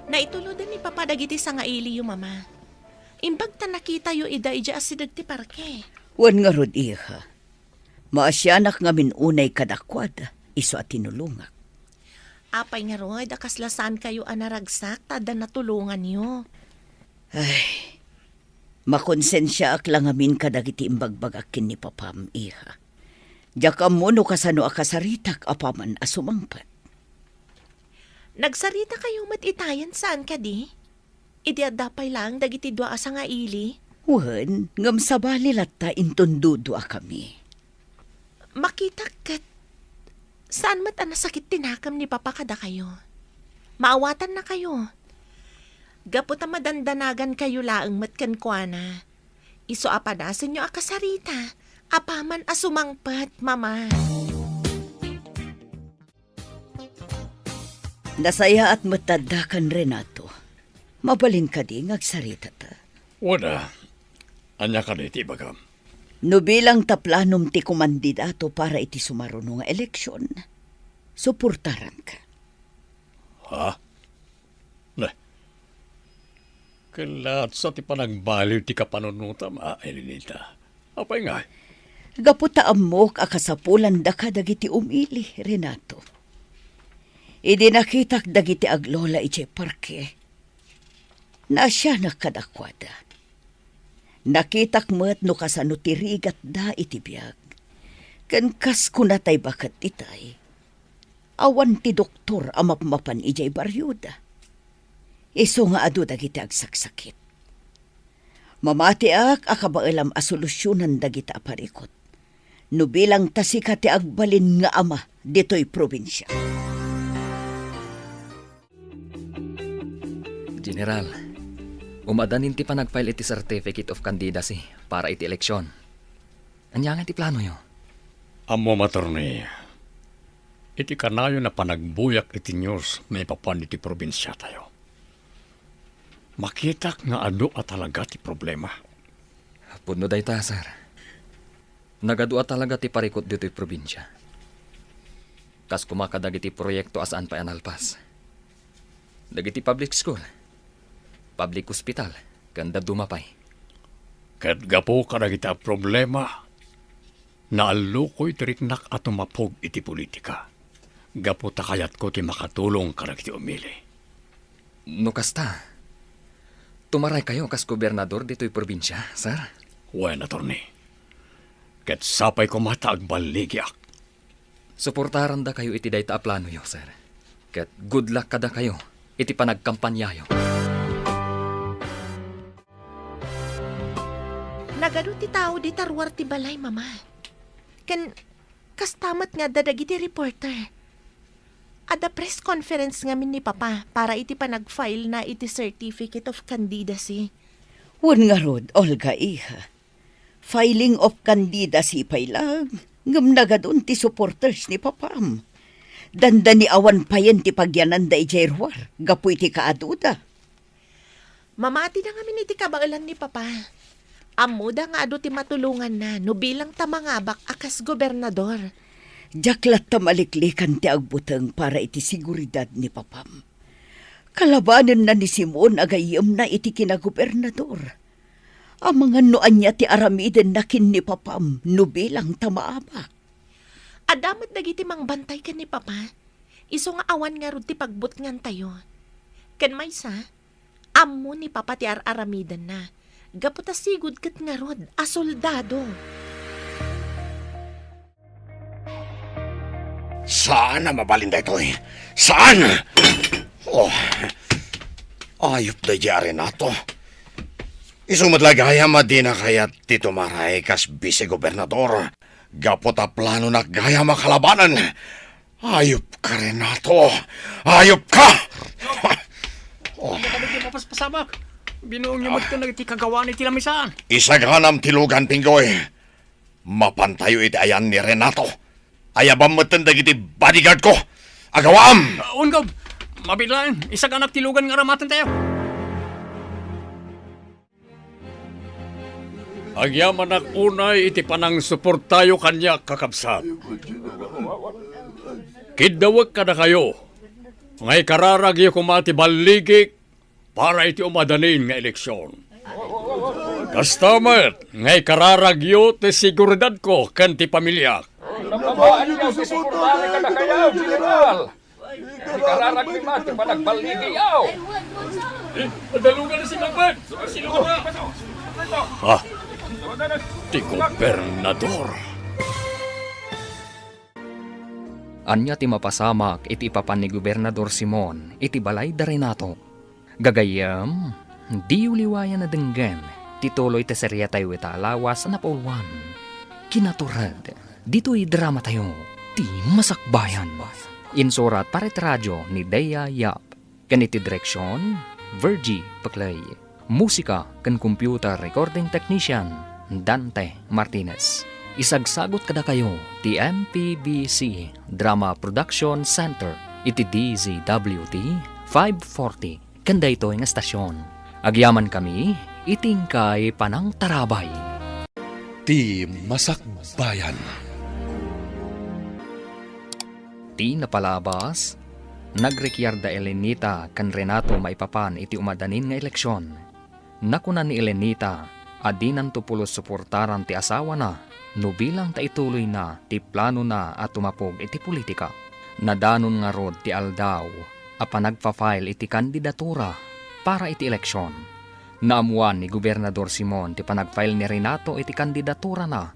Naituloden ni Papa dagiti sangailiyo, Mama. Imbag ta nakitayo ida idiay asideg ti parke. Wen ngarud, iha. Maasianak ngamin unay kadakuada, isu a tinulongak. Apay ngarud a kasla saankayo a naragsak ta adda natulonganyo? Ay, makonsensiaak la ngamin kadagiti imbagbagak ken ni papam, iha. Diak ammo no kasano a kasaritak apaman a sumangpet. Nagsaritakayo met itayen saan kadi? Idi adda pay laeng dagiti dua a sangaili? Wen, ngem sabali latta inton duduakami. Makitak ket saan met a nasakit ti nakemna ni Papa kadakayo. Maawatannakayo. Gapu ta madandanagankayo laeng met kenkuana, isu a panasenyo a kasarita apaman a sumangpet, Mama. Nasayaat met ta adda kan Renato. Mabalin kadi nga agsaritata? Wen a, ania kadi ti ibagam? No bilang ta planom ti kumandidato para iti sumaruno nga eleksion, suportaranka. Ha? Ne. Ket laatsa ti panagbaliw ti kapanunotam, a Elenita. Apay ngay? Gapu ta ammok a kasapulandaka dagiti umili, Renato. Idi nakitak dagiti aglola idiay parke, naasianak kadakuada. Nakitak met no kasano ti rigatda iti biag. Ken kas kunatay baket itay, awan ti doktor a mapmapan idiay barioda. Isu nga adu dagiti agsaksakit. Mamatiak a kabaelam a solusionan dagita a parikut. No bilang ta sika ti agbalin nga ama ditoy probinsia. General, umadanin ti panagfile iti Certificate of Candidacy para iti eleksyon. Ania nga ti planoyo? Ammom, attorney, iti kanayon a panagbuyak iti news maipapan iti probinsiatayo, makitak nga adu a talaga ti problema. Pudno dayta, sir. Nagadu a talaga ti parikut ditoy probinsia. Kas koma kadagiti proyekto a saan pay a nalpas. Dagiti public school, public hospital, ken dadduma pay. Ket gapu kadagiti a problema, naallukoy ti riknak a tumapog iti politika. Gapu ta kayatko ti makatulong kadagiti umili. No kasta, tumaraykayo kas gobernador ditoy probinsia, sir? Wen, attorney. Ket sapay koma ta agballigiak. Suportarandakayo iti dayta a planoyo, sir. Ket good luck kadakayo iti panagkampanyayo. Nagadu ti tao dita ruar ti balay, Mama. Ken kasta met nga adda dagiti reporter. Adda press conference ngamin ni Papa para iti panagfile na iti Certificate of Candidacy. Wen ngarud, Olga, iha. Filing of candidacy pay laeng, ngem nagadun ti supporters ni Papam. Dandani awan payen ti pagyananda idiay ruar gapu iti kaaduda. Mamatida ngamin iti kabaelan ni Papa. Ammoda nga adu ti matulonganna no bilang ta mangabak a kas gobernador. Diak latta maliklikan ti agbuteng para iti seguridad ni Papam. Kalabanenna ni Simon a gayyemna iti kinagobernador. Amangan no ania ti aramidenna ken ni Papam no bilang ta maabak. Adda met dagiti mangbantay ken ni Papa. Isu nga awan ngarud ti pagbutngantayo. Ken maysa, ammo ni Papa ti ar-aramidenna. Gapu ta sigud ket ngarud a soldado. Saan a mabalin daytoy? Saan? Oh, ayup daydiay a Renato. Isu met la gayam a dina kayat ti tumaray kas bise-gobernador. Gapu ta planonak gayam a kalabanen. Ayup ka, Renato. Ayup ka! Oh. Ania kadi ti mapaspasamak? Binuongyo met ken dagiti kagawaan iti lamisaan. Isaganam ti lugan, Pinggoy. Mapantayo iti ayan ni Renato. Ayabam metten dagiti bodyguard ko. Agawaam! Ah, wen, Gob. Mabiit laeng, isaganak ti lugan nga aramatentayo. Agyamanak unay iti panangsuportayo kaniak, kakabsat. Kiddawek kadakayo nga ikararagyo koma ti balligik para iti umadanin nga eleksion. Kasta met nga ikararagyo ti seguridadko ken ti pamiliak. Namnamaanyo ti suportayo kadakayo, General. Ikararagmi man ti panagballigiyo. Eh, madalugan na si Kapag. Sino ka ba? Ha? Ti gobernador. Ania ti mapasamak iti ipapan ni Gobernador Simon iti balay da Renato? Gagayyem, diyo liwayan a denggen ti tuloy ti seriatayo ita a lawas a napauluan. Kinatured, ditoy dramatayo, ti Masakbayan. Insurat para iti radio ni Dea Yap. Ken iti direksion, Virgie Peclay. Musika ken computer recording technician, Dante Martinez. Isagsagut kadakayo ti M P B C Drama Production Center iti D Z W T five forty ken daytoy nga estasion. Agyamankami iti inkay panangtarabay. Ti Masakbayan. Ti napalabas, nagrekiar da Elenita ken Renato maipapan iti umadanin nga eleksion. Nakuna ni Elenita a dinanto pulos suportaran ti asawana no bilang ta ituloyna ti planona a tumapog iti politika. Nadanon ngarud ti aldaw a panagpa-file iti kandidatura para iti eleksion. Naammoan ni Gobernador Simon ti panag-file ni Renato iti kandidaturana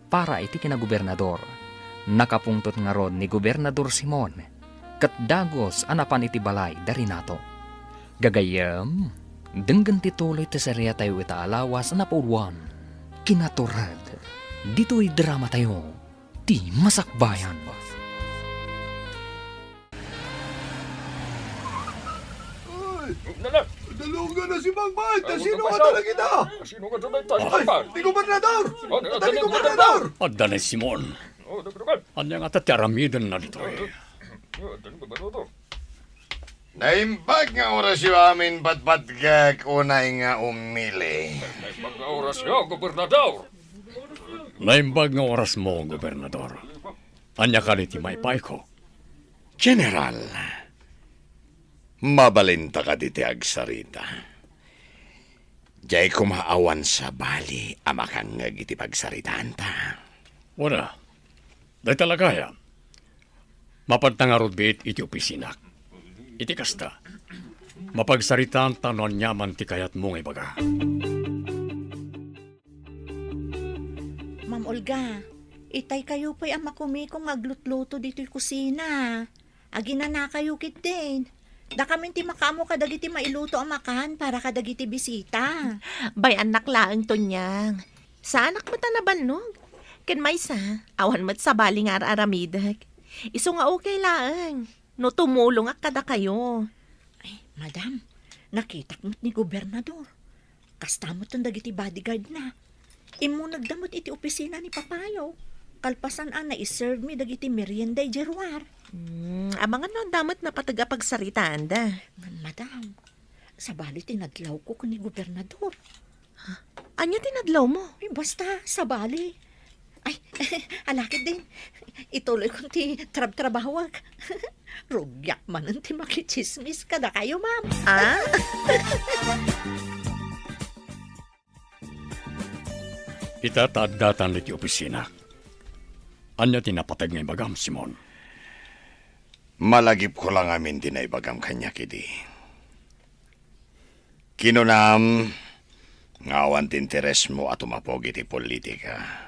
para iti kinagobernador. Nakapungtot ngarud ni Gobernador Simon ket dagus a napan iti balay da Renato. Gagayyem, denggen ti tuloy ti seriatayo ita a lawas a napauluan. Kinatured, ditoy dramatayo, ti Masakbayan. Ay! Nana! Dalugan na si Bangbat! Ay, sino nga talaga ita? Sino nga talaga ita? Ay, ni Gobernador! Oh, ni Gobernador! Adda ni Simon. Oh, dalugan. Ania nga ti aramidenna ditoy? Oh, adda ni Gobernador. Naimbag nga orasyo amin, patpatgek, unay nga umili. Naimbag nga orasyo, Gobernador. Naimbag nga orasmo, Gobernador. Ania kadi ti maipaayko? General, mabalinta kadi ti agsarita? Diay koma awan sabali a makangngeg iti pagsaritaanta. Wen a, dayta la gayam. Mapanta ngarud biit iti opisinak. Iti kasta, mapagsaritaanta no aniaman ti kayatmo nga ibaga. Ma'am Olga, itaykayo pay a makumikom nga aglutluto ditoy kusina. Aginanakayo ketdin. Dakamin ti makaammo kadagiti mailuto a makan para kadagiti bisita. Bay-annak laeng, Tonyang. Saanak met a nabannog. Ken maysa, awan met sabali nga ar-aramidek. Isu nga okay laeng no tumulongak kadakayo. Ay, madam, nakitak met ni Gobernador. Kasta metten dagiti bodyguard-na. Immunegda met iti opisina ni Papayo. Kalpasan a naiserve mi dagiti merienda idiay ruar. Hmm, amangan no adda met napateg a pagsaritaanda. Ngem, madam, sabali ti nadlawko ken ni Gobernador. Ania ti nadlawmo? Ay, basta, sabali. Ay, ala ketdin. Ituloykon ti trabtrabahok. Rugiak manen ti makitsismis kadakayo, ma'am. Ah? Ita ta addatan iti opisinak. Ania ti napateg nga ibagam, Simon? Malagipko la ngamin ti naibagam kaniak idi. Kinunam nga awan ti interesmo a tumapog iti politika.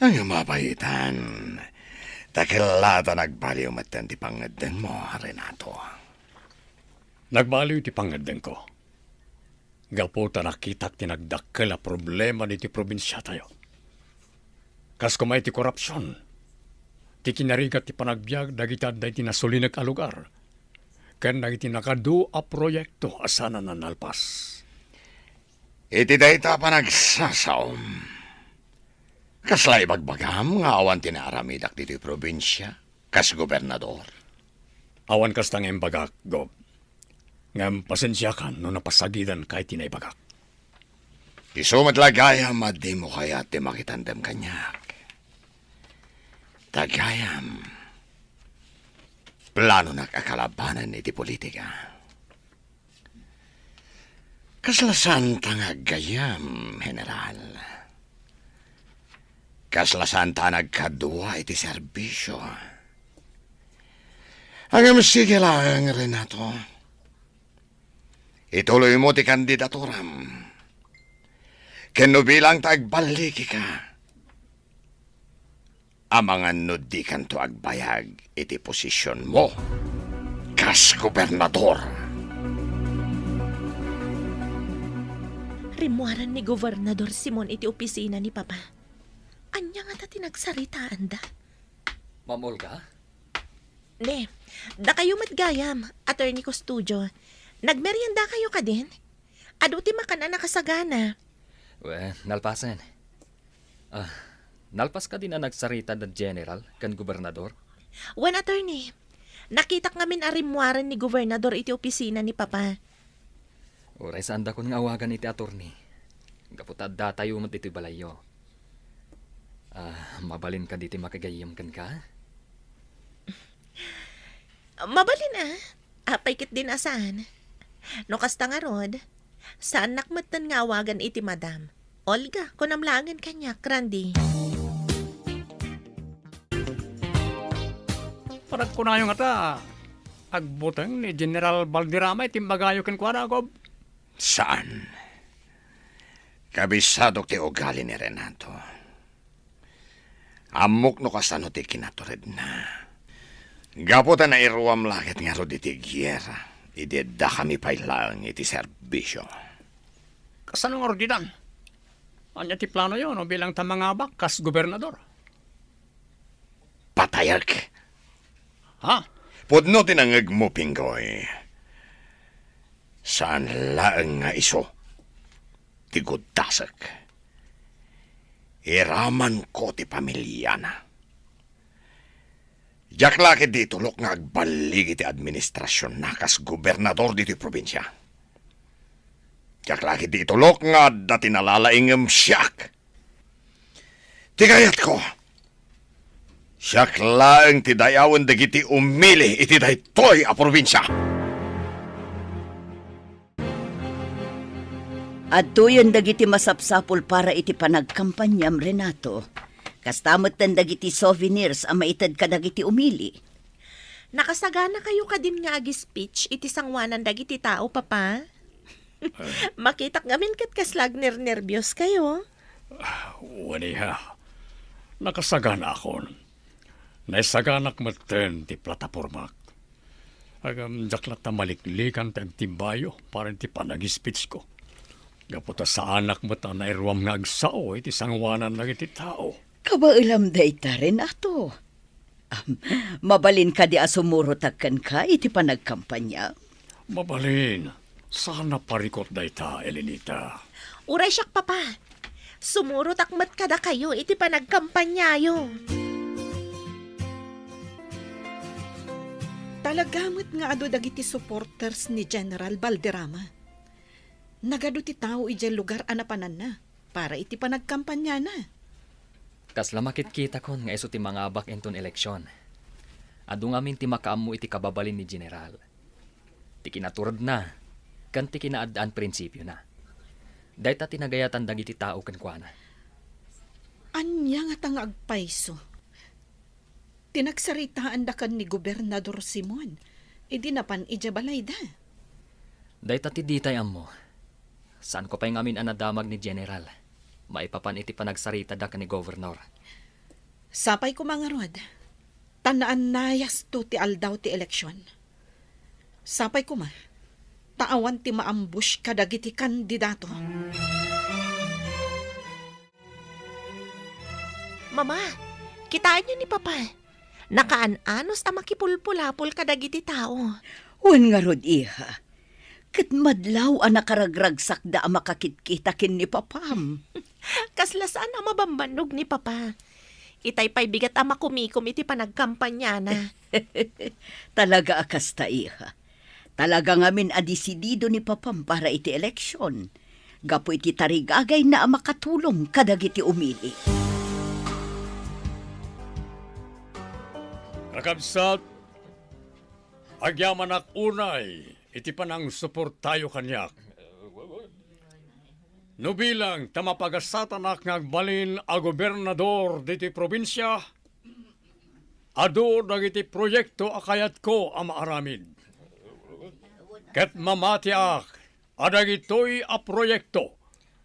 Ngem a pay itan, Ta kella ta nagbaliw metten ti pangngeddengmo, Renato. Nagbaliw ti pangngeddengko. Gapu ta nakitak ti nagdakkel a problema ditoy probinsiatayo. Kas koma iti korupsion, ti kinarigat ti panagbiag dagiti adda iti nasulinek a lugar, ken dagiti nakadu a proyekto a saan a nalpas. Iti dayta a panagsasaom, kasla ibagbagam nga awan ti naaramidak ditoy probinsia kas gobernador? Awan kasta nga imbagak, Gob. Ngem pasensiakan no napasagidanka iti naibagak. Isu met la gayam a dimo kayat ti makitandem kaniak. Ta gayam, planonak a kalabanen iti politika. Kasla saanta nga aggayam, General. Kasla saanta a nagkadua iti serbisio. Ngem sige laeng, Renato. Ituloymo ti kandidaturam. Ken no bilang ta agballigika, amangan no dikanto agbayag iti posisionmo kas gobernador. Rimmuaran ni Gobernador Simon iti opisina ni Papa. Ania ngata ti nagsaritaanda? Ma'am Olga? Ne, dakayo met gayam, Attorney Custodio. Nagmeriendakayo kadin? Adu ti makan a nakasagana. Wen, nalpasen. Ah, nalpas kadin a nagsarita da General ken Gobernador? Wen, Attorney. Nakitak ngamin a rimmuaren ni Gobernador iti opisina ni Papa. Uray saandakon nga awagan iti attorney. Gapu ta addatayo met ditoy balayyo. Ah, mabalin kadi ti makagayyem kenka? Mabalin a. Apay ketdin a saan? No kasta ngarud, saannak metten nga awagan iti madam. Olga, kunam laengen kaniak, Randy. Paragkunayo ngata, agbuteng ni General Valderrama iti imbagayo kenkuana, Gob? Saan. Kabisadok ti ugali ni Renato. Ammok no kasano ti kinaturedna. Gapu ta nairuam la ket ngarud iti giyera, idi addakami pay laeng iti serbisio. Kasano ngarud ditan? Ania ti planoyo no bilang ta mangabak kas gobernador? Patayek! Ha? Pudno ti nangngegmo, Pinggoy. Saan laeng nga isu ti guddasek. Iramanko ti pamiliana. Diak la ketdi itulok nga agballig iti administrasionna kas gobernador ditoy probinsia. Diak la ketdi itulok nga adda ti nalalaing ngem siak. Ti kayatko, siak laeng ti dayawen dagiti umili iti daytoy a probinsia. Adtoyen dagiti masapsapul para iti panagkampaniam, Renato. Kasta metten dagiti souvenirs a maited kadagiti umili. Nakasaganakayo kadin nga ag-speech iti sangoanan dagiti tao, Papa? Makitak ngamin ket kasla agnernerbios-kayo. Wen, iha. Nakasaganaakon. Naisaganak metten ti platapormak. Ngem diak latta maliklikan ti agtimbayo para iti panag-speech-ko. Gapu ta saanak met a nairuam nga agsao iti sangoanan dagiti tao. Kabaelam dayta, Renato. Am, mabalin kadi a sumurotak kenka iti panagkampania? Mabalin. Saan a parikut dayta, Elenita. Uray siak, Papa. Sumurotak met kadakayo iti panagkampaniayo. Talaga met nga adu dagiti supporters ni General Valderrama. Nagadu ti tao idiay lugar a napananna para iti panagkampaniana. Kasla makitkitakon nga isu ti mangabak inton eleksion. Adu ngamin ti makaammo iti kababalin ni General, ti kinaturedna, ken ti kinaaddaan prinsipiona. Dayta ti nagayatan dagiti tao kenkuana. Ania ngata nga agpayso ti nagsaritaanda ken ni Gobernador Simon idi napan idiay balayda? Dayta ti ditay ammo. Saanko pay ngamin a nadamag ni General maipapan iti panagsaritada ken ni Governor. Sapay koma ngarud, Ta naannayasto ti aldaw ti eleksion. Sapay koma, ta awan ti maambush kadagiti kandidato. Mama, kitaenyo ni Papa. Nakaan-anos a makipulpulapol kadagiti tao. Wen ngarud, iha. Ket madlaw a nakaragragsakda a makakitkita ken ni Papam. Kasla saan a mabambannog ni Papa. Itay pay bigat a makumikom iti panagkampanyana. Talaga a kasta, iha. Talaga ngamin a desidido ni Papam para iti eleksion, gapu iti tarigagayna a makatulong kadagiti umili. Kakabsat, agyamanak unay iti panangsuportayo kaniak. No bilang ta mapagasatanak nga agbalin a gobernador ditoy probinsia, adu dagiti proyekto a kayatko a maaramid. Ket mamatiak a dagitoy a proyekto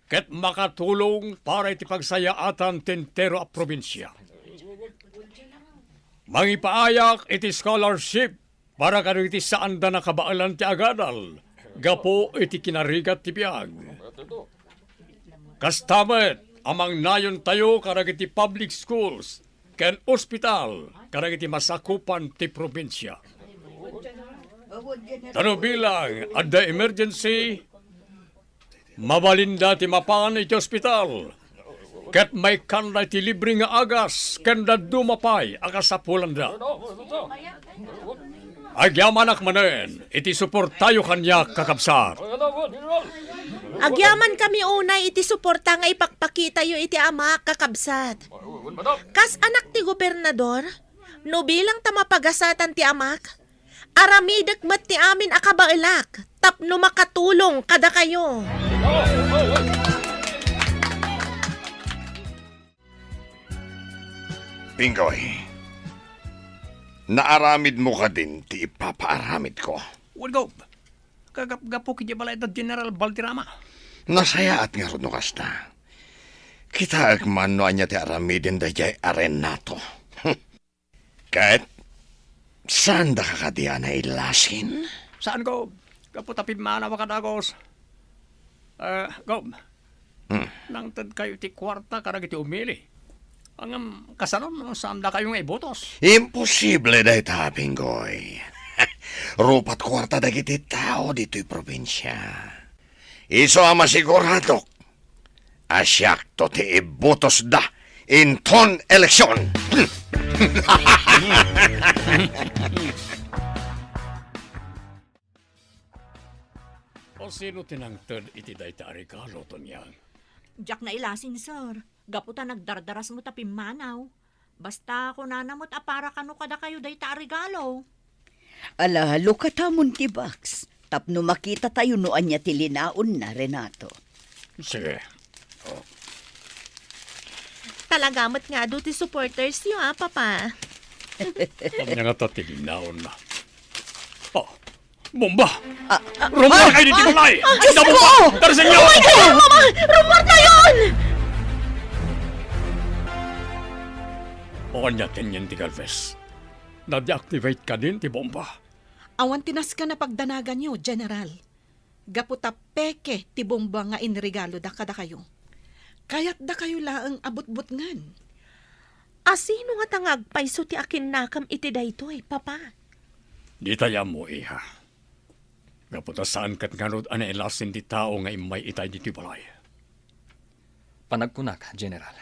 ket makatulong para iti pagsayaatan ti entero a probinsia. Mangipaayak iti scholarship para kadagiti saanda nakabaelan ti agadal gapu iti kinarigat ti biag. Kasta met a mangnayontayo kadagiti public schools ken ospital kadagiti masakupan ti probinsia. Ta no bilang adda emergency, mabalinda ti mapan iti ospital, ket maikkanda iti libre nga agas ken dadduma pay a kasapulanda. Agyamanak manen iti suportayo kaniak, kakabsat. Agyamankami unay iti suporta nga ipakpakitayo iti amak, kakabsat. Kas anak ti gobernador, no bilang ta mapagasatan ti amak, aramidek met ti amin a kabaelak tapno makatulong kadakayo. Pinggoy, naaramidmo kadin ti ipapaaramidko? Wen, Gob. Kagapgapu iti balay da General Valderrama. Nasayaat ngarud no kasta. Kitaek man no ania ti aramiden daydiay a Renato. Ket, saandaka kadi a nailasin? Saan, Gob. Gapu ta pimmanaw a kadagos. Eh, Gob, Hmm. nangtedkayo ti kuarta kadagiti umili. Ngem kasano no saandakayo nga ibotos? Imposible dayta, Pinggoy. Rupat kuarta dagiti tao ditoy probinsia. Isu a masiguradok a siakto ti ibutosda inton eleksion. O sino ti nangted iti dayta a regalo, Tonyang? Diak nailasin, sir. Gapu ta nagdardarasmo ta pimmanaw. Basta kunana met a para kano kadakayo dayta a regalo. Ala, lukatamon ti box tapno makitatayo no ania ti linaonna, Renato. Sige. Oh. Talaga met nga adu ti supporters yo, a, Papa. Ania ngata ti linaonna? Oh, bomba! Ah, ah, Rummuar kayo ditoy balay! Ah, Diyos ko! Bomba! Darasin niyo! Oh my God, Mama! Rummuar tayon! O ania ti yen ti Galvez? Na-deactivate kadin ti bomba? Awan ti nasken a pagdanaganyo, General. Gapu ta peke ti bomba nga inregaloda kadakayo. Kayatdakayo laeng a butbutngen. Asino ngata nga agpayso ti akinnakam iti daytoy, Papa? Ditay ammo, iha. Gapu ta saan ket ngarud a nailasin ti tao nga immay itay ditoy balay. Panagkunak, General,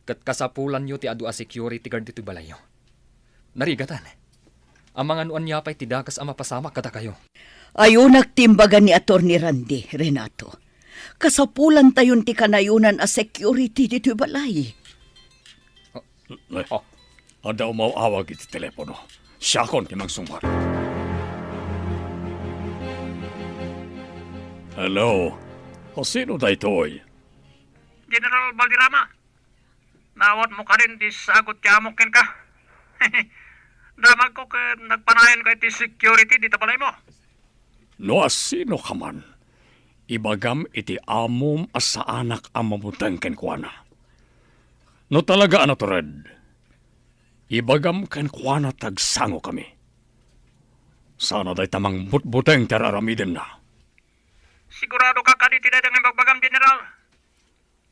ket kasapulanyo ti adu a security guard ditoy balayyo. Narigatan. Amangan no ania pay ti dakes a mapasamak kadakayo. Ayunak ti imbaga ni Attorney Randy, Renato. Kasapulantayon ti kanayonan a security ditoy balay. Ay, oh. Adda umaw-awag iti telepono. Siakon ti mangsungbat. Hello? O, sino daytoy? General Valderrama, naawatmo kadin ti sagut ti amok kenka? Damagko ket nagpanayanka iti security dita balaymo. No asino ka man, ibagam iti amom a saanak a mabuteng kenkuana. No talaga a natured, Ibagam kenkuana ta agsangokami. Saan a dayta mangbutbuteng ti ar-aramidenna. Sigurado ka kadi ti dayta nga ibagbagam, General?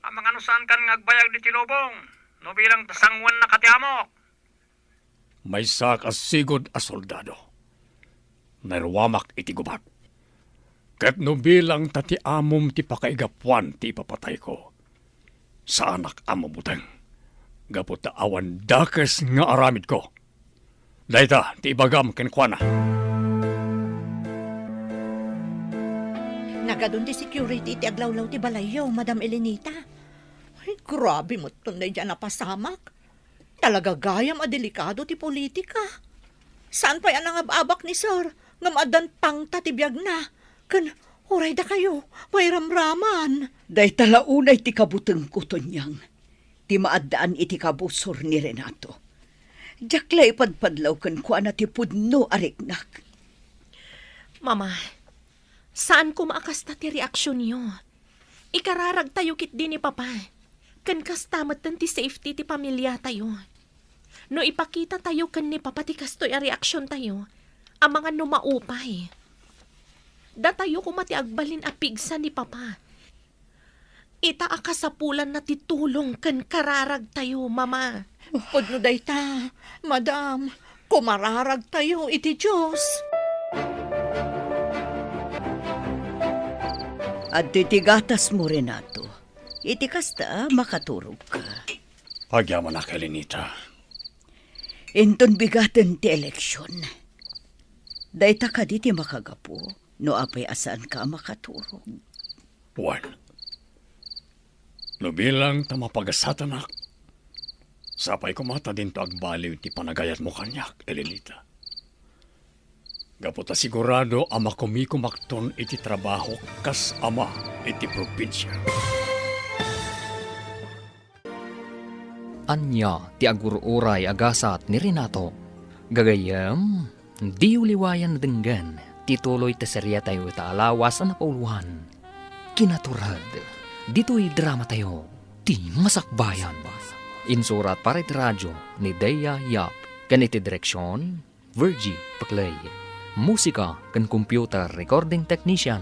Amangan no saankan nga agbayag ditoy lubong, no bilang ta sangoenna ka ti amok. Maysaak a sigud a soldado. Nairuamak iti gubat. Ket no bilang ta ti amom ti pakaigapuan ti ipapatayko, saanak a mabuteng, gapu ta awan dakes nga aramidko. Dayta ti ibagam kenkuana. Nagadun ti security iti aglawlaw ti balayyo, Madam Elenita. Ay, grabe met ton daydiay a napasamak. Talaga gayam a delikado ti politika. Saan pay a nangab-abak ni Sir, ngem addan pangta ti biagna. Ken uray dakayo, mairamraman. Dayta la unay ti kabutengko, Tonyang. Ti maaddaan iti kabusor ni Renato. Diak la ipadpadlaw kenkuana ti pudno a riknak. Mama, saan koma a kasta ti reaksionyo. Ikararagtayo ketdi ni Papa. Ken kasta metten ti safety ti pamiliatayo. No ipakitatayo ken ni Papa ti kastoy a reaksiontayo, amangan no maupay. Datayo koma ti agbalin a pigsa ni Papa. Ita a kasapulanna ti tulong ken kararagtayo, Mama. Pudno dayta, Madam. Kumararagtayo iti Dios. Adtoy ti gatasmo, Renato. Iti kasta, makaturogka. Agyamanak, Elenita. Inton bigaten ti eleksion, dayta kadi ti makagapu no apay a saanka a makaturog? Wen, no bilang ta mapagasatanak, sapay koma ta dinto agbaliw ti panagayatmo kaniak, Elenita. Gapu ta sigurado a makumikumakton iti trabahok kas ama iti probinsia. Ania ti agur-uray a gasat ni Renato? Gagayyem, diyo liwayan a denggen ti tuloy ti seriatayo ita a lawas a napauloan. Kinaturod, ditoy dramatayo, Ti Masakbayan. Insurat para iti radio ni Deya Yap, ken iti direksion, Virgie Paclay. Musika ken computer recording technician,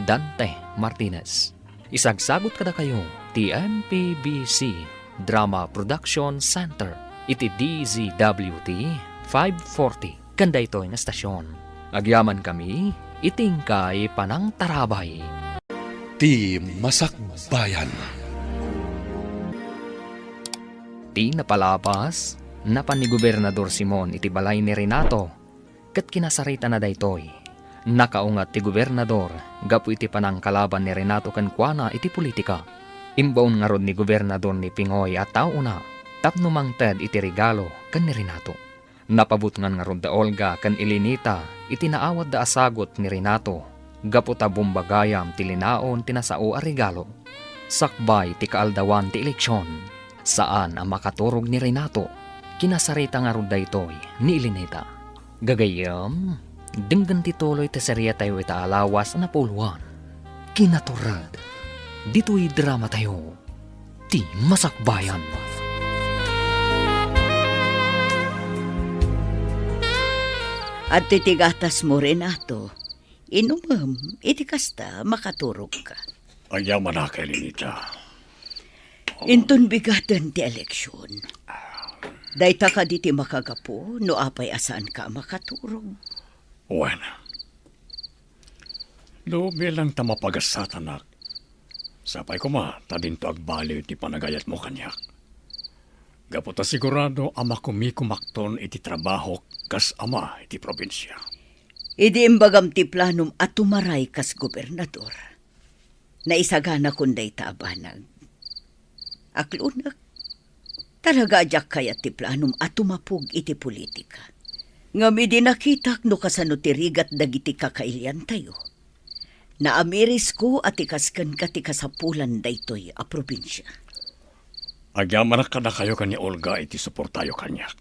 Dante Martinez. Isagsagut kadakayo ti M P B C Drama Production Center iti D Z W T five forty ken daytoy nga estasion. Agyamankami iti inkay panangtarabay. Ti Masakbayan. Ti napalabas, napan ni Gobernador Simon iti balay ni Renato, ket kinasaritana daytoy. Nakaungat ti gobernador gapu iti panangkalaban ni Renato kenkuana iti politika. Imbaon ngarud ni gobernador ni Pingoy a taona tapno mangted iti regalo ken ni Renato. Napabutngan ngarud da Olga ken Elenita iti naawatda a sagut ni Renato gapu ta bomba gayam ti linaon ti nasao a regalo. Sakbay ti kaaldawan ti eleksion, saan a makaturog ni Renato. Kinasarita ngarud daytoy ni Elenita. Gagayyem, denggen ti tuloy ti seriatayo ita a lawas a napauloan. Kinaturod, ditoy dramatayo, Ti Masakbayan. Adtoy ti gatasmo, Renato. Inumem, iti kasta, makaturogka. Agyamanak, Elenita. Inton bigaten ti eleksion, dayta kadi ti makagapu no apay a saanka a makaturog? Wen, no bilang ta mapagasatanak, sapay koma ta dinto agbaliw ti panagayatmo kaniak. Gapu ta sigurado a makumikumakton iti trabahok kas ama iti probinsia. Idi imbagam ti planom a tumaray kas gobernador, naisaganakon dayta a banag. Aklonek, talaga a diak kayat ti planom a tumapog iti politika. Ngem idi nakitak no kasano ti rigat dagiti kakailiantayo, naamirisko a ti kas kenka ti kasapulan daytoy a probinsia. Agyamanak kadakayo ken ni Olga iti suportayo kaniak.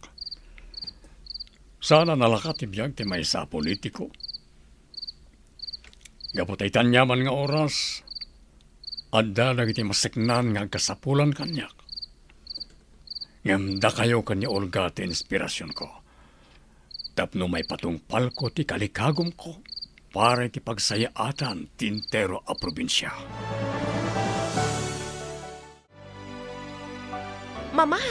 Saan a nalaka ti biag ti maysa a politiko. Gapu ta iti aniaman nga oras, adda dagiti maseknan nga agkasapulan kaniak. Ngem dakayo ken ni Olga ti inspirasionko. Tapno maipatungpalko ti kalikagumko para iti pagsayaatan ti entero a probinsia. Mama,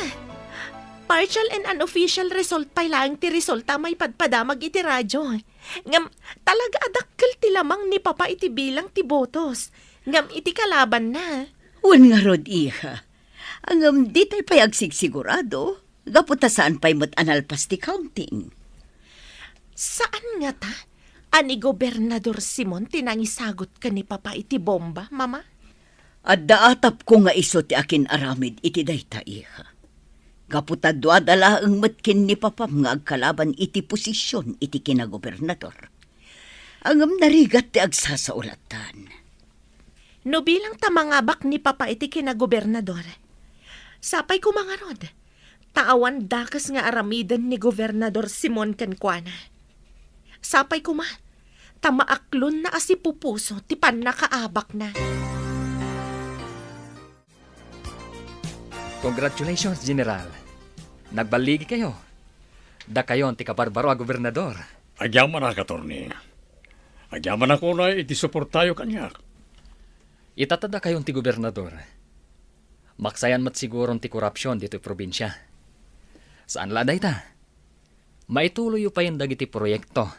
partial and unofficial result pay laeng ti resulta a maipadpadamag iti radio. Ngem, talaga a dakkel ti lamang ni Papa iti bilang ti botos. Ngem iti kalabanna. Wen ngarud, iha. Ngem, ditay pay agsigsigurado. Gapu ta saan pay met a nalpas ti counting. Saan ngata a ni Gobernador Simon ti nangisagut ken ni Papa iti bomba, Mama? Adda atapko nga isu ti akin-aramid iti dayta, iha. Gapu ta duada laeng met ken ni Papam nga agkalaban iti posision iti kinagobernador. Ngem narigat ti agsasaulatan. No bilang ta mangabak ni Papa iti kinagobernador, sapay koma ngarud, ta awan dakes nga aramiden ni Gobernador Simon kenkuana. Sapay koma, ta maaklonna a sipupuso ti pannakaabakna. Congratulations, General. Nagballigikayo. Dakayon ti kabarbaro a gobernador. Agyamanak, attorney. Agyamanak unay iti suportayo kaniak. Ita ta dakayon ti gobernador. Maksayan met siguron ti korupsion ditoy probinsia. Saan la dayta. Maituloyyo payen dagiti proyekto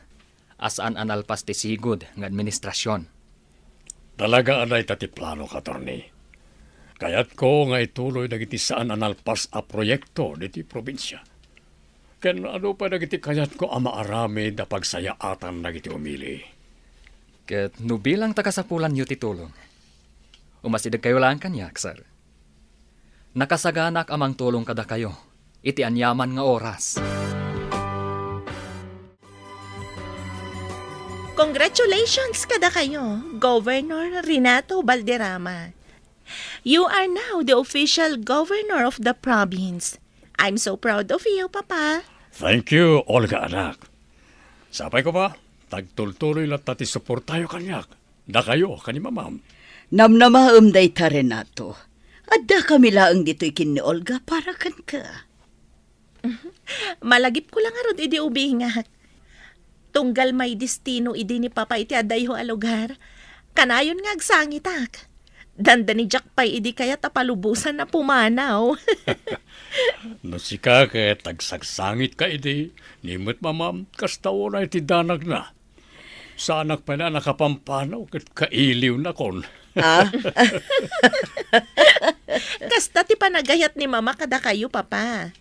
a saan a nalpas ti sigud nga administrasion. Talaga a dayta ti planok, attorney. Kayatko nga ituloy dagiti saan a nalpas a proyekto ditoy probinsia. Ken adu pay dagiti kayatko a maaramid a pagsayaatan dagiti umili. Ket no bilang ta kasapulanyo ti tulong, umasidegkayo laeng kaniak, sir. Nakasaganaak a mangtulong kadakayo iti aniaman nga oras. Congratulations kadakayo, Governor Renato Balderrama. You are now the official governor of the province. I'm so proud of you, Papa. Thank you, Olga anak. Sapay koma, ta agtultuloy latta ti suportayo kaniak, dakayo ken ni Mamam. Namnamaem dayta, Renato. Addakami laeng ditoy ken ni Olga para kenka. Malagipko la ngarud idi ubingak. Tunggal maidestino idi ni Papa iti adayho a lugar, kanayon nga agsangitak. Dandani diak pay idi kayat a palubosan a pumanaw. No sika ket agsangsangitka idi, ni met Mamam, kasta unay ti danagna. Saanak pay a nakapampanaw ket kailiwnakon. Ah? Kasta ti panagayat ni Mama kadakayo, Papa.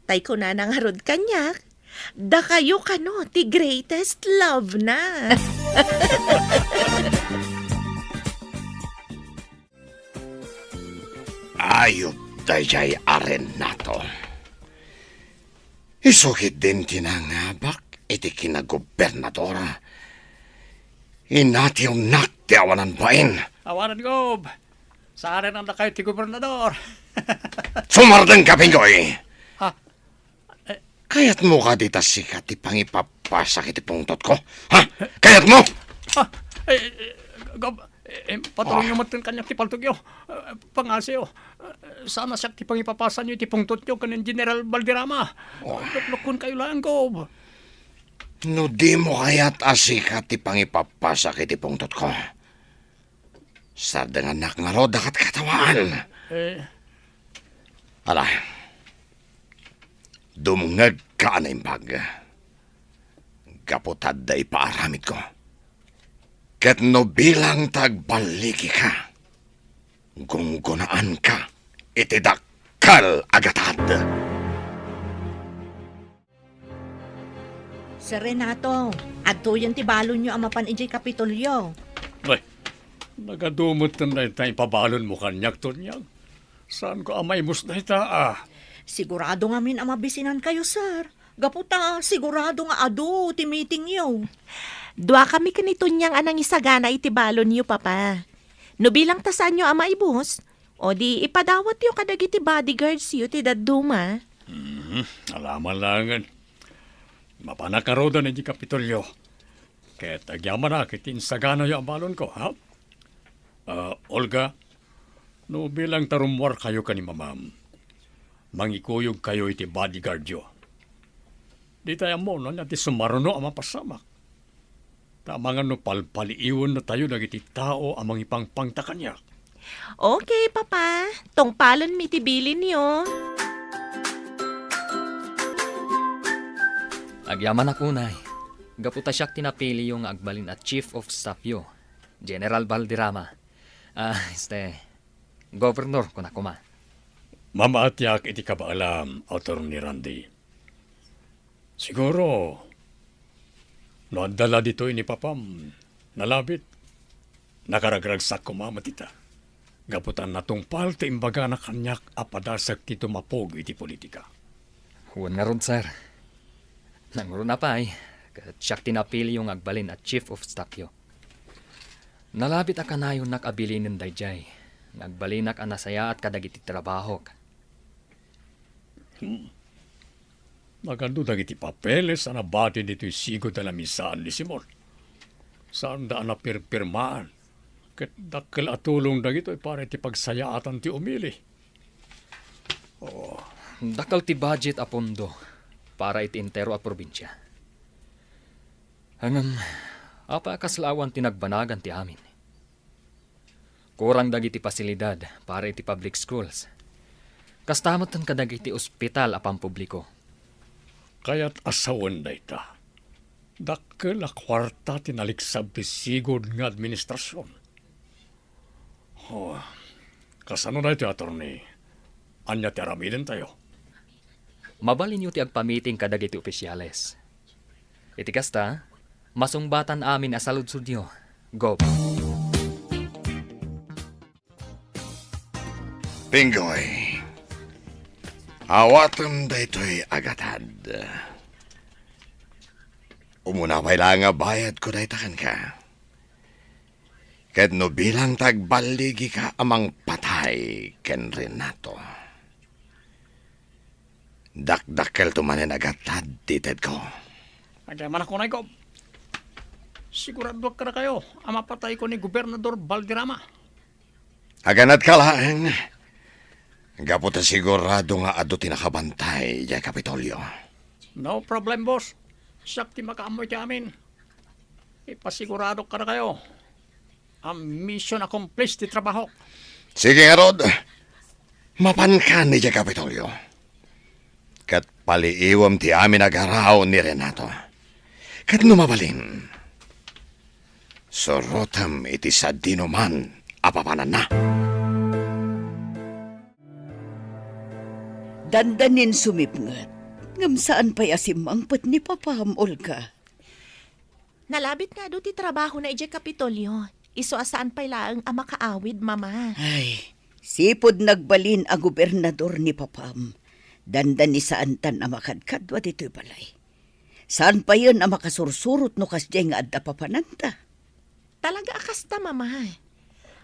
Tay kunana ngarud kaniak, dakayo kano ti greatest love na. Ayup daydiay a Renato. Isu ketdin ti nangabak iti kinagobernador. Inatiwnak ti awanan bain. Awanan, Gob. Saan a dakayo ti gobernador. Sumardengka, Pindoy. Ha? Eh. Kayatmo kadi ta sika ti pangipapasak iti pungtotko? Ha? Kayatmo? Ah, eh, eh, Gob, eh, eh, patulongyo met kaniak ti paltogyo. Eh, pangasiyo. Eh, saan a siak ti pangipapasanyo iti pungtotyo ken ni General Valderrama. Oh. Luklukkonkayo laeng, Gob. No dimo kayat a sika ti pangipapasak iti pungtotko, sardengannak ngarud a katkatawaan. Eh. Ala, dumngegka a naimbag. Gapu ta adda ipaaramidko. Ket no bilang ta agballigika, gunggonaanka iti dakkel a gatad. Sir Renato, adtoyen ti balonyo a mapan idiay Kapitolyo. Ay, nagadu metten dayta ipabalonmo kaniak, Tonyag. Saanko a maibus dayta, ah. Sigurado ngamin a mabisinankayo, sir. Gapu ta, sigurado nga adu ti meetingyo. Duakami ken ni Tonyang a nangisagana iti balonyo, Papa. No bilang ta saanyo a maibus, o di ipadawatyo kadagiti bodyguardsyo ti dadduma. Mhm, alaman laengen. Mapanak ngaruden idiay Kapitolyo. Ket agyamanak iti insaganayo a balonko, ha? Ah, Olga, no bilang ta rummuarkayo ken ni Mamam, mangikuyogkayo iti bodyguardyo. Ditay ammo no ania ti sumaruno a mapasamak. Ta amangan no palpaliiwennatayo dagiti tao a mangipangpangta kaniak. Okay, Papa. Tungpalenmi ti bilinyo. Agyamanak unay, gapu ta siak ti napiliyo nga agbalin a chief of staffyo, General Valderrama. Ah, este, Governor, kuna koma. Mamaatiak iti kabaelam, Attorney Randy. Siguro, no adda la ditoy ni Papam, nalabit, nakaragragsak koma met ita. Gapu ta natungpal ti imbagana kaniak a padasek ti tumapog iti politika. Wen ngarud, sir. Nangruna pay, ket siak ti napiliyo nga agbalin a chief of staffyo. Nalabit a kanayonnak a bilinen daydiay, nga agbalinak a nasayaat kadagiti trabahok. Hmm. Nagadu dagiti papeles a nabati ditoy sigud a lamisaan ni Simon. Saanda a napirpirmaan, ket dakkel a tulong dagitoy para iti pagsayaatan ti umili. Oh. Dakkel ti budget a pondo para iti entero a probinsia. Ngem, apay a kasla awan ti nagbanagan ti amin? Kurang dagiti pasilidad para iti public schools. Kasta metten kadagiti ospital a pampubliko. Kayat a sawen dayta. Dakkel a kuarta ti naliksab ti sigud nga administrasion. Oh, kasano daytoy, Attorney? Ania ti aramidentayo? Mabalinyo ti agpamiting kadagiti ofisiales. Iti kasta, masungbatan amin a saludsodyo, Gov. Pinggoy, awatem daytoy a gatad. Umuna pay laeng a bayadko dayta kenka. Ket no bilang ta agballigika a mangpatay ken Renato, dakdakkelto manen a gatad ti itedko. Agyamanak unay, Gov. Siguradoak kadakayo a mapatayko ni Gobernador Valderrama. Aganatka laeng, gapu ta sigurado nga adu ti nakabantay idiay Kapitolyo. No problem, boss. Siak ti makaammo iti amin. Ipasiguradok kadakayo a mission accomplished ti trabahok. Sige ngarud, mapankan idiay Kapitolyo. Ket paliiwem ti amin a garaw ni Renato. Ket no mabalin, surotem iti sadinoman a papananna. Dandanin sumipnget, ngem saan pay a simmangpet ni Papam, Olga. Nalabit nga adu ti trabahona idiay Kapitolyo, isu a saan pay laeng a makaawid, Mama. Ay, sipud nagbalin a gobernador ni Papam, dandani saantan a makadkadua ditoy balay. Saan payen a makasursurot no kasdiay nga adda papananta? Talaga a kasta, Mama.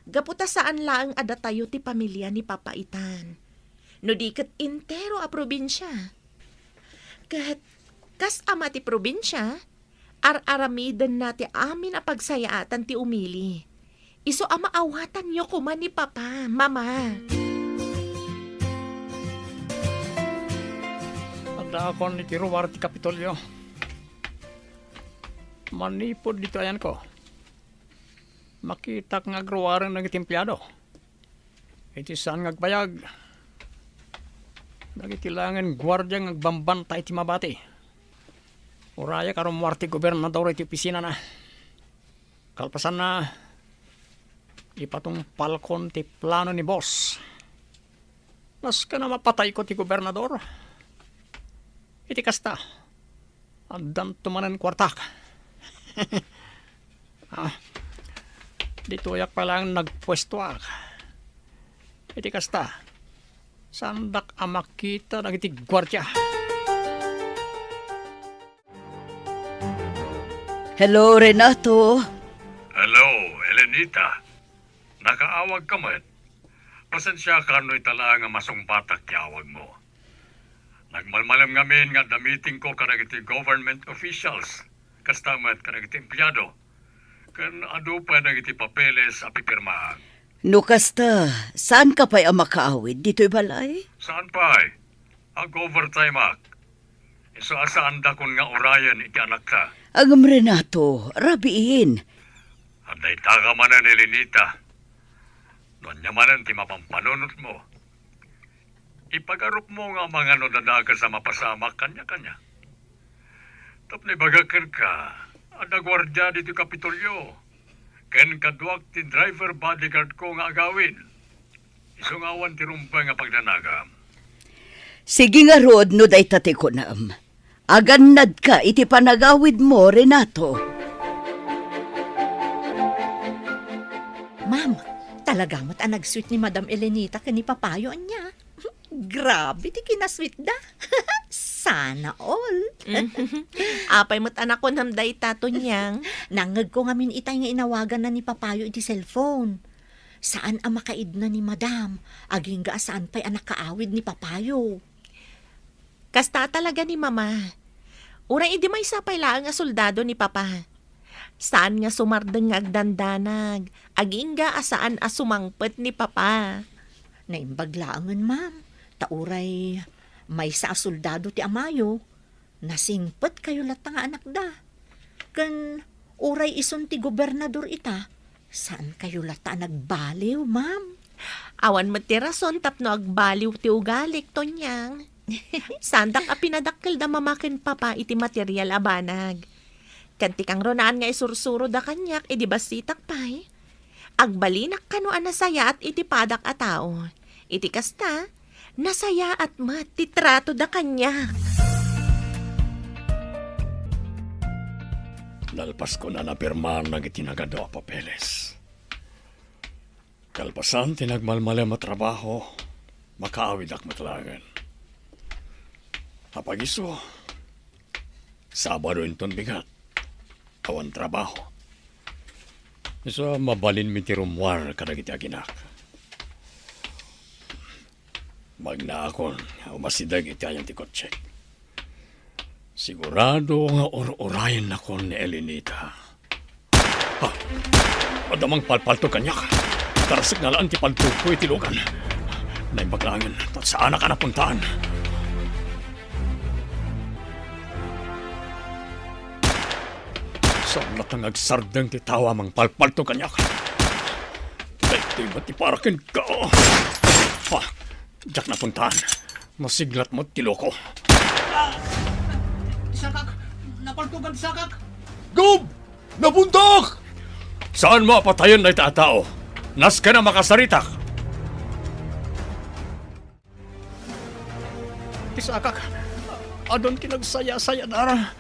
Gapu ta saan laeng a datayo ti pamilia ni Papa itan, no di ket entero a probinsia. Ket kas ama ti probinsia, ar-aramidenna ti amin a pagsayaatan ti umili. Isu a maawatanyo koma ni Papa, Mama. Addaakon iti ruar ti Kapitolyo. Manipud ditoy ayanko, makitak nga agruaren dagiti empleado. Iti saan nga agbayag, dagiti laengen guardia nga agbambantay ti mabati. Urayak a rummuar ti gobernador iti opisinana. Kalpasanna, ipatungpalkon ti plano ni boss. Nasken a mapatayko ti gobernador. Iti kasta, addanto manen kuartak. Ah, ditoyak pay laeng nagpuestoak. Iti kasta, saandak a makita dagiti guardia. Hello, Renato. Hello, Elenita. Nakaawagka met. Pasensiaka no ita laeng a masungbatak ti awagmo. Nagmalmalem ngamin nga adda meetingko kadagiti government officials, kasta met kadagiti empleado. Ken adu pay dagiti papeles a pipirmaan. No kasta, saanka pay a makaawid ditoy balay? Saan pay? Ag-overtime-ak. Isu a saandakon nga urayen iti anakta. Ngem Renato, rabiin. Adda itaka manen, Elenita. No ania manen ti mapampanunotmo, ipagarupmo nga amangan no adda dakes a mapasamak kaniakaniak. Tapno ibagak kenka, adda guardia ditoy Kapitolyo, ken kaduak ti driver bodyguard ko nga agawid. Isu nga awan ti rumbeng a pagdanagam. Sige ngarud no dayta ti kunam. Agannadka iti panagawidmo, Renato. Ma'am, talaga met a nag-sweet ni Madam Elenita ken ni Papayo ania. Grabe ti kinasweetda. Sana all. Apay met a nakunam dayta, Tonyang? Nangngegko ngamin itay nga inawaganna ni Papayo iti cellphone. Saan a makaidna ni Madam, agingga a saan pay a nakaawid ni Papayo. Kasta talaga ni Mama. Uray idi maysa pay laeng a soldado ni Papa. Saan nga sumardeng nga agdandanag, agingga a saan a sumangpet ni Papa. Naimbag laengen, ma'am, ta uray maysa a soldado ti amayo, nasingpetkayo latta nga anakda. Ken uray isun ti gobernador ita, saankayo latta a nagbaliw, ma'am. Awan met ti rason tapno agbaliw ti ugalik, Tonyang. Saandak a pinadakkel da Mama ken Papa iti material a banag. Ket ti kangrunaan nga isursuro da kaniak idi bassitak pay, agbalinak kano a nasayaat iti padak a tao. Iti kasta, nasayaat met ti trato da kaniak. Nalpaskon a napirmaan dagiti nagadu a papeles. Kalpasan ti nagmalmalem a trabaho, makaawidak met laengen. Apay isu, Sabado inton bigat. Awan trabaho. Isu a mabalinmi ti rummuar kadagiti aginak. Magnaakon nga umasideg iti ayan ti kotsek. Sigurado nga ur-urayennakon ni Elenita. Ha? Adda mangpalpaltog kaniak. Tarasek nga laeng ti paltogko iti lugan. Naimbag laengen, ta saanak a napuntaan. Saan latta nga agsardeng ti tao a mangpalpaltog kaniak. Daytoy met ti para kenka. Ha? Diak napuntaan. Nasiglat met ti loko. Sakak! Napaltogan sakak! Gob! Napuntak! Saanmo a patayen dayta a tao. Nasken a makasaritak. Ti sakak, adun ti nagsayasayadar.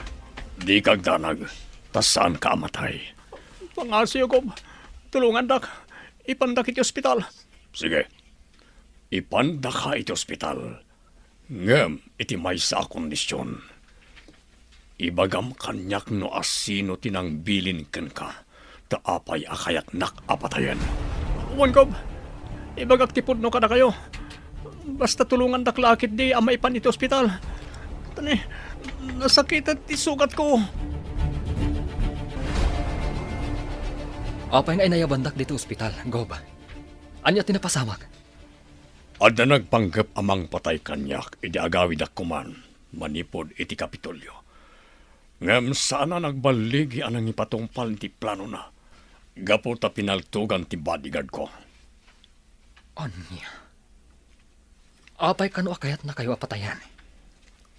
Dika agdanag, ta saanka a matay. Pangngasiyo, Gob. Tulongandak. Ipandak iti ospital. Sige. Ipandaka iti ospital. Ngem iti maysa a kondision. Ibagam kaniak no asino ti nangbilin kenka, ta apay a kayatnak a patayen. Wen, Gob. Ibagak ti pudno kadakayo. Basta tulongandak la ketdi a maipan iti ospital. Tani, nasakitan ti sugatko. Apay nga inayabandak ditoy ospital, Gob? Ania ti napasamak? Adda nagpanggep a mangpatay kaniak idi agawidak koman manipud iti Kapitolyo. Ngem saan a nagballigi a nangipatungpal ti planona gapu ta pinaltogan ti bodyguard ko. Ania? Apay kano a kayatnakayo a patayen?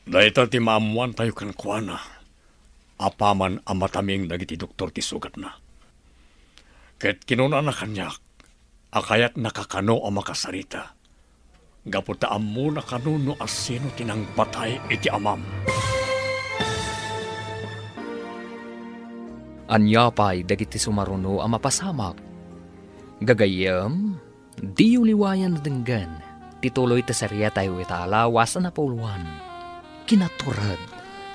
Dayta ti maammoantayo kenkuana apaman a mataming dagiti doktor ti sugatna. Ket kinunana kaniak a kayatnaka kano a makasarita, gapu ta ammona kano no asino ti nangpatay iti amam. Ania pay dagiti sumaruno a mapasamak? Gagayyem, diyo liwayan a denggen ti tuloy ti serietayo ita a lawas a napauluan. Kinatured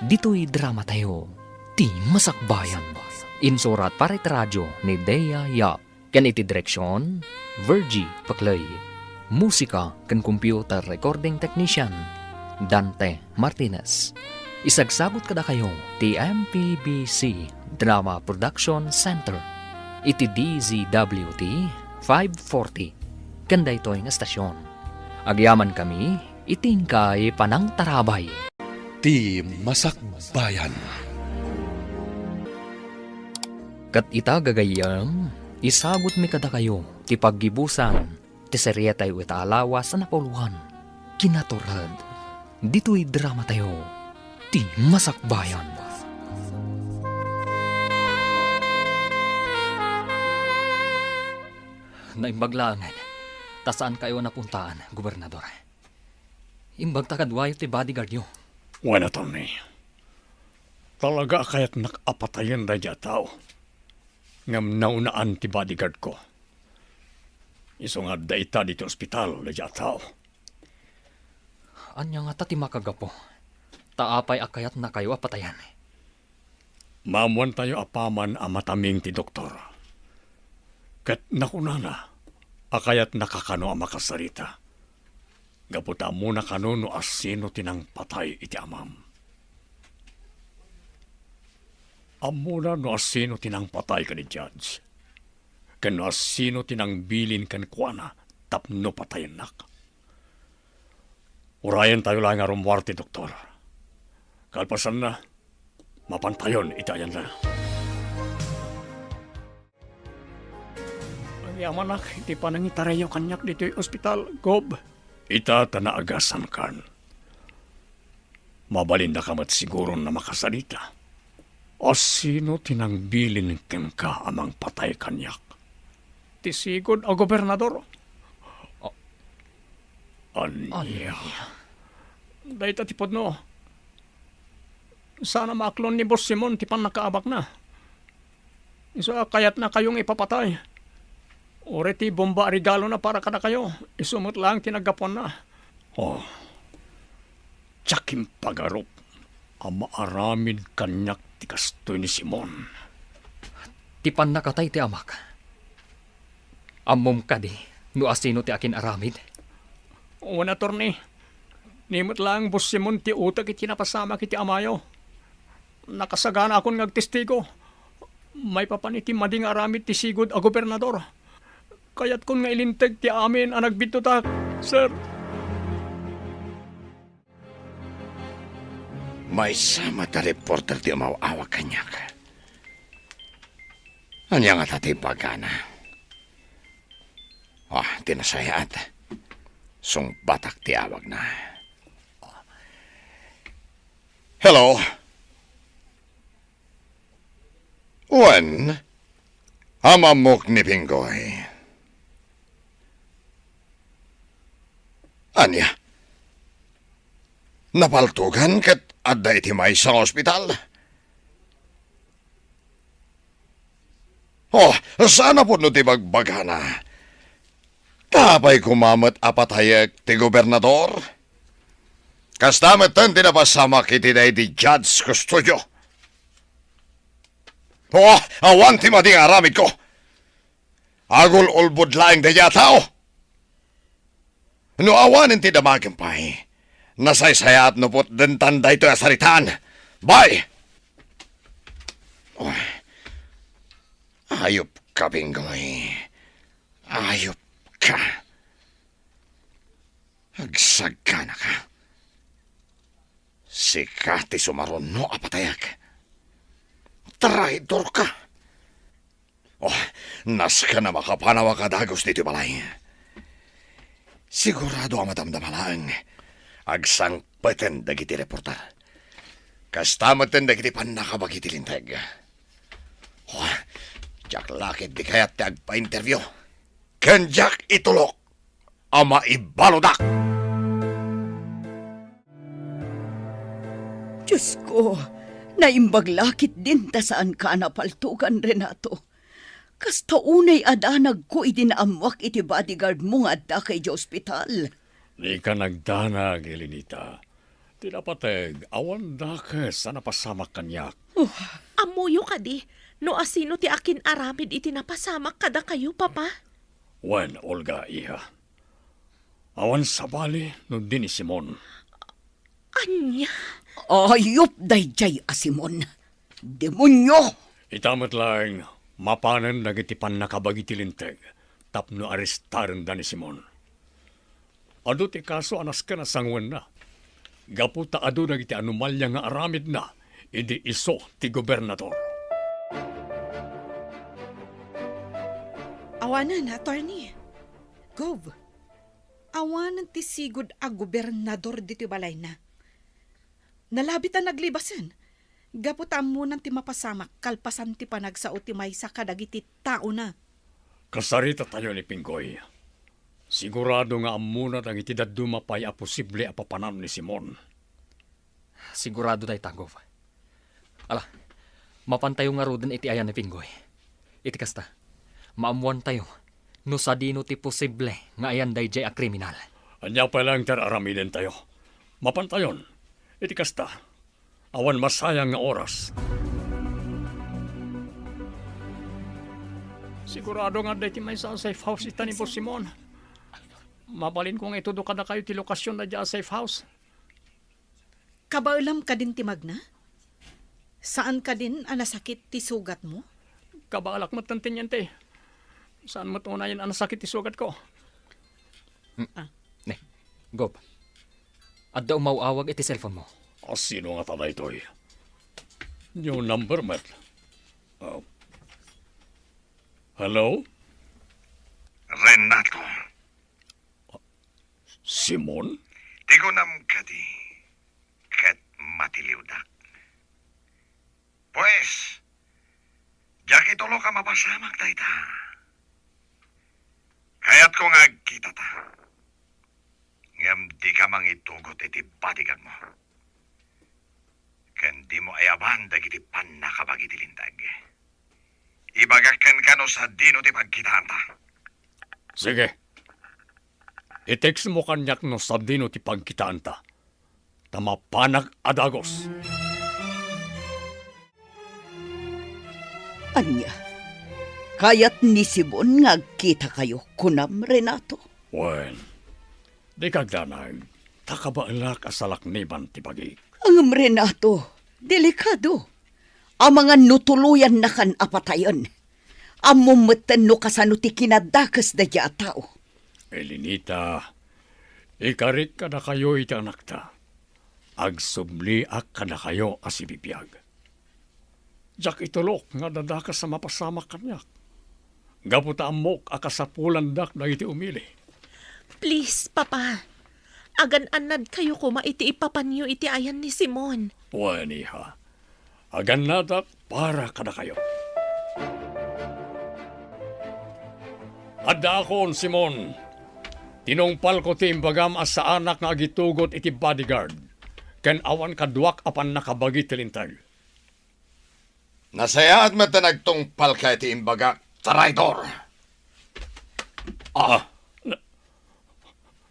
ditoy dramatayo, Ti Masakbayan. Insurat para iti radio ni Dea Yap. Ken iti direksion, Virgie Paclay. Musika ken computer recording technician, Dante Martinez. Isagsagut kadakayo ti M P B C Drama Production Center iti D Z W T five forty ken daytoy nga estasion. Agyamankami Iti inkay panangtarabay. Ti Masakbayan. Ket ita, gagayyem, isagutmi kadakayo ti paggibusan ti serietayo ita a lawas a napauluan, Kinatured, ditoy dramatayo, Ti Masakbayan. Naimbag laengen, ta saankayo a napuntaan, Gobernador. Imbag ta kaduayo ti bodyguardyo. Wen, attorney. Talaga a kayatnak a patayen daydiay a tao. Ngem naunaan ti bodyguardko. Isu nga adda ita ditoy ospital daydiay a tao. Ania ngata ti makagapu? Ta apay a kayatnakayo a patayen? Maammoantayo apaman a mataming ti doktor. Ket nakunana a kayatnaka kano a makasarita. Gapu ta ammona kano no asino ti nangpatay iti amam. Ammona no asino ti nangpatay ken ni Judge, ken no asino ti nangbilin kenkuana tapno patayennak. Urayentayo laeng a rummuar ti doktor. Kalpasanna, mapantayon iti ayanna. Agyamanak iti panangitarayyo kaniak ditoy ospital, Gob. Ita ta naagasankan. Mabalinnaka met siguron a makasarita. Asino ti nangbilin kenka a mangpatay kaniak? Ti sigud a gobernador. A-, ania? Ania? Dayta ti pudno. Saan a maaklon ni Boss Simon ti pannakaabakna. Isu a kayatnakayo nga ipapatay. Uray ti bomba a regalona para kadakayo, isu met laeng ti naggapuanna. Oh, diak impagarup a maaramid kaniak ti kastoy ni Simon. Ti pannakatay ti amak. Ammom kadi no asino ti akin-aramid? Wen, attorney. Ni met laeng Boss Simon ti utek iti napasamak iti amayo. Nakasaganakon nga agtestigo. Maipapan iti madi nga aramid ti sigud a gobernador. Kayatkon nga ilinteg ti amin a nagbiddutak, sir. Maysa met a reporter ti umaw-awag kaniak. Ania ngata ti ibagana? Ah, ti nasayaat. Sungbatak ti awagna. Hello? Wen, amammok ni Pinggoy. Ania? Napaltogan ket adda iti maysa nga ospital? Oh, saan a pudno ti bagbagana? Ta apay koma met a patayek ti gobernador? Kasta metten ti napasamak iti daydi Judge Custodio. Oh, awan ti madi nga aramidko. Agul-ulbod laeng daydiay a tao. No awanen ti damagem pay, nasaysayaat no putdentan daytoy a saritaan. Bye! Oh, ayupka, Pinggoy. Ayupka. Agsaganaka. Sika ti sumaruno a patayek. Traidorka. Oh, nasken a makapanaw a kadagus ditoy balay. Sigurado a madamdama laeng. Agsangpeten dagiti reporter. Kasta metten dagiti pannakabagi ti linteg. Oh, diak la ketdi kayat ti agpa-interview. Ken diak itulok a maibaludak. Diosko, naimbag la ketdin ta saanka a napaltogan, Renato. Kasta unay a danagko idi naammoak iti bodyguard mo nga addaka idiay ospital. Dika nagdanag, Elenita. Ti napateg, awan dakes a napasamak kaniak. Oh. Ammoyo kadi no asino ti akin-aramid iti napasamak kadakayo, Papa? Wen, Olga, iha. Awan sabali no di ni Simon. Ania? Ayup daydiay a Simon. Demonio! Ita met laeng, mapanen dagiti pannakabagi ti linteg tapno arestarenda ni Simon. Adu ti kaso a nasken a sanguenna, gapu ta adu dagiti anomalia nga aramidna idi isu ti gobernador. Awanen, attorney. Gov, awanen ti sigud a gobernador ditoy balayna. Nalabit a naglibasen, gapu ta ammonan ti mapasamak kalpasan ti panagsao ti maysa kadagiti taona. Kasarita tayo ni Pinggoy. Sigurado nga ammona dagiti dadduma pay a posible a papanan ni Simon. Sigurado dayta, Gov. Ala, mapantayo ngaruden iti ayan ni Pinggoy. Iti kasta, maammuantayo no sadino ti posible nga ayan daydiay a kriminal. Ania pay laeng ti ar-aramidentayo? Mapantayon. Iti kasta, awan masayang nga oras. Sigurado nga adda iti maysa a safe house ita ni Boss Simon. Mabalinko nga itudo kadakayo ti lokasion daydiay a safe house. Kabaelam kadin ti magna? Saan kadin a nasakit ti sugatmo? Kabaelak met ten, Teniente. Saan met unayen a nasakit ti sugatko. Hmm. Ah. Ne, Gov. Adda umaw-awag iti cellphone mo. A, sino ngata daytoy? New number met. Ah. Hello? Renato. Simon? Ti kunam kadi, ket matiliwdak. Pues, diak itulok a mapasamak dayta. Kayatko nga agkitata. Ngem dika mangitugot iti bodyguard mo. Ken dimo ayaban dagiti pannakabagi ti linteg. Ibagak kenka no sadino ti pagkitaanta. Sige. I-text mo kaniak no sadino ti pagkitaanta. Ta mapanak a dagus. Ania? Kayat ni Simon nga agkitakayo, kunam, Renato? Wen, dika agdanag, ta kabaelak a salakniban ti bagik. Ngem, Renato, delikado. Amangan no tuloyannakan a patayen. Ammom metten no kasano ti kinadakes daydiay a tao. Elinita, ikarik kadakayo iti anakta. Agsubliak kadakayo a sibibiag. Diak itulok nga adda dakes a mapasamak kaniak, gapu ta ammok a kasapulandak dagiti umili. Please, Papa. Agan-annadkayo koma iti ipapanyo iti ayan ni Simon. Wen, iha. Agannadak para kadakayo. Addaakon, Simon. Tinungpalko ti imbagam a saanak nga agitugot iti bodyguard, ken awan kaduak a pannakabagi ti linteg. Nasayaat met ta nagtungpalka iti imbagak, traidor! Ah, na-,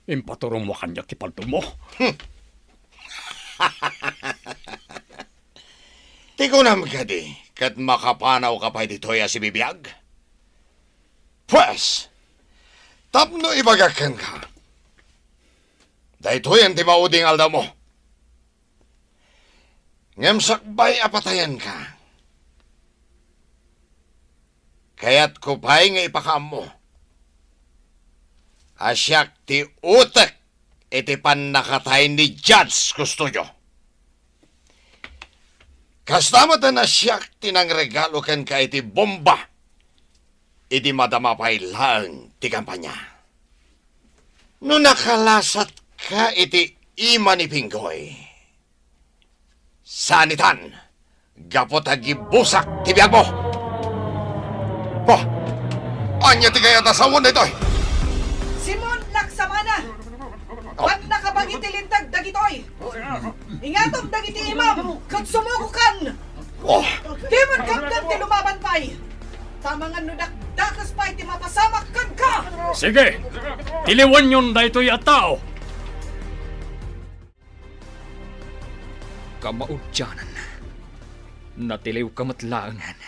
impaturongmo kaniak ti paltogmo. Ti kunam kadi, ket makapanawka pay ditoy a sibibiag? Pues, tapno ibagak kenka, daytoyen ti maudi nga aldawmo. Ngem sakbay a patayenka, kayatko pay nga ipakaammo a siak ti utek iti pannakatay ni Judge Custodio. Kasta met a siak ti nangregalo kenka iti bomba idi madama pay laeng ti kampanya. No nakalasatka iti ima ni Pinggoy, sanitan, gapu ta gibusak ti biagmo. Oh, ania ti kayat a sawen daytoy? Simon Laksamana, pannakabagi ti linteg dagitoy. Ingatom dagiti imam ket sumugokan. Oh. Dimon kapdan ti lumaban pay. Tamangan no dakdakes pay ti mapasamak kenka. Sige, tiliwenyon daytoy a tao. Kamaudianan, natiliwka met laengen,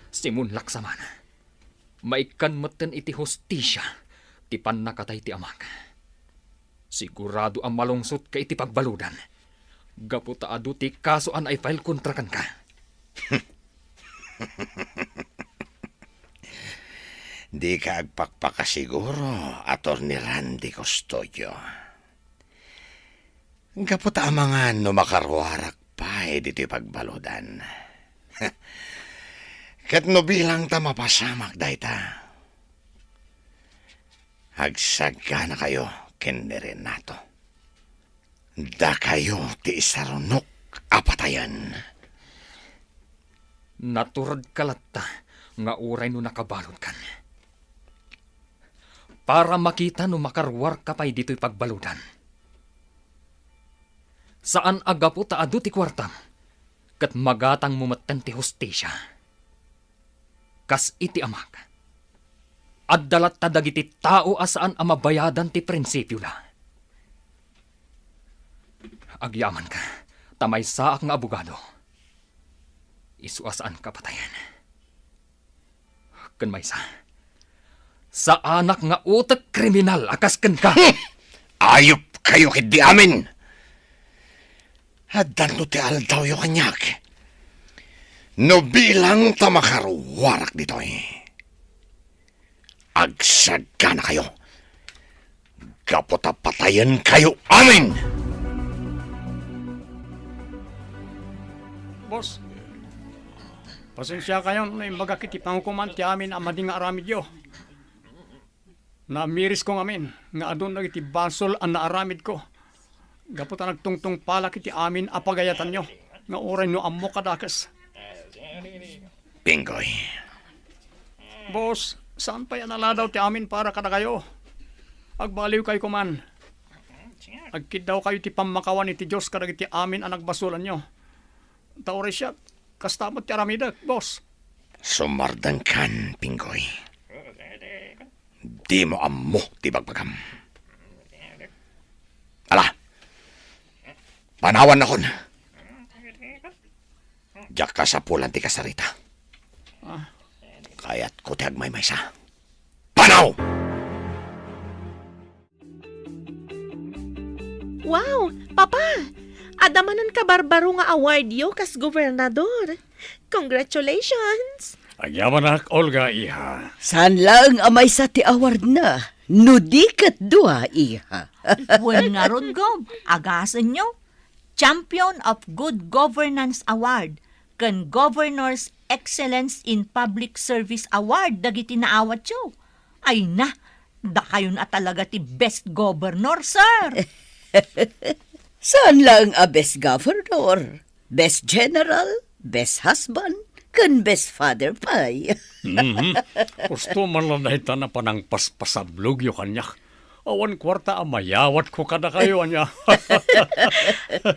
Simon Laksamana. Maikkan metten iti hustisia ti pannakatay ti amak. Sigurado a malungsotka iti pagbaludan, gapu ta adu ti kaso a nai-file kontra kenka. Dika agpakpakasiguro, Attorney Randy Custodio. Gapu ta amangan no makaruarak pay ditoy pagbaludan. Ket no bilang ta mapasamak dayta, agsagganakayo ken ni Renato. Dakayo ti isarunok a patayen. Naturedka latta nga uray no nakabaludkan. Para makita no makaruarka pay ditoy pagbaludan. Saan a gapu ta adu ti kuartam, ket magatangmo metten ti hustisia. Kas iti amak, adda latta dagiti tao a saan a mabayadan ti prinsipioda. Agyamanka, ta maysaak nga abogado. Isu a saanka patayen. Ken maysa, saanak nga utek kriminal a kas kenka. Ayupkayo ketdi amin! Addanto ti aldawyo kaniak. No bilang ta makaruarak ditoy, agsagganakayo gapu ta patayenkayo amin! Boss, pasensiakayon no imbagak iti pangukoman ti amin a madi nga aramidyo. Naamirisko ngamin nga adun dagiti basol a naaramidko. Gapu ta nagtungtungpalak iti amin a pagayatanyo nga uray no ammok a dakes. Pinggoy. Boss, saan pay a naladaw ti amin para kadakayo. Agbaliwkayo koman. Agkiddawkayo ti pammakawan iti Dios kadagiti amin a nagbasolanyo. Ta uray siak, kasta met ti aramidek, boss. Sumardengkan, Pinggoy. Dimo ammo ti bagbagam. Ala, panawannakon. Diak kasapulan ti kasarita. Ah. Kayatko ti agmaymaysa. Panaw! Wow! Papa! Adda manen kabarbaro nga awardyo kas gobernador. Congratulations! Agyamanak, Olga, iha. Saan laeng a maysa ti awardna, no di ket dua, iha. Wen ngarud, Gob, agasenyo, Champion of Good Governance Award ken Governor's Excellence in Public Service Award dagiti naawatyo. Ay na, dakayon a talaga ti best governor, sir! Saan laeng a best governor, best general, best husband, ken best father pay. Mhm. Husto man la dayta a panangpaspasablogyo kaniak. Awan kuarta a mayawatko kadakayo, ania?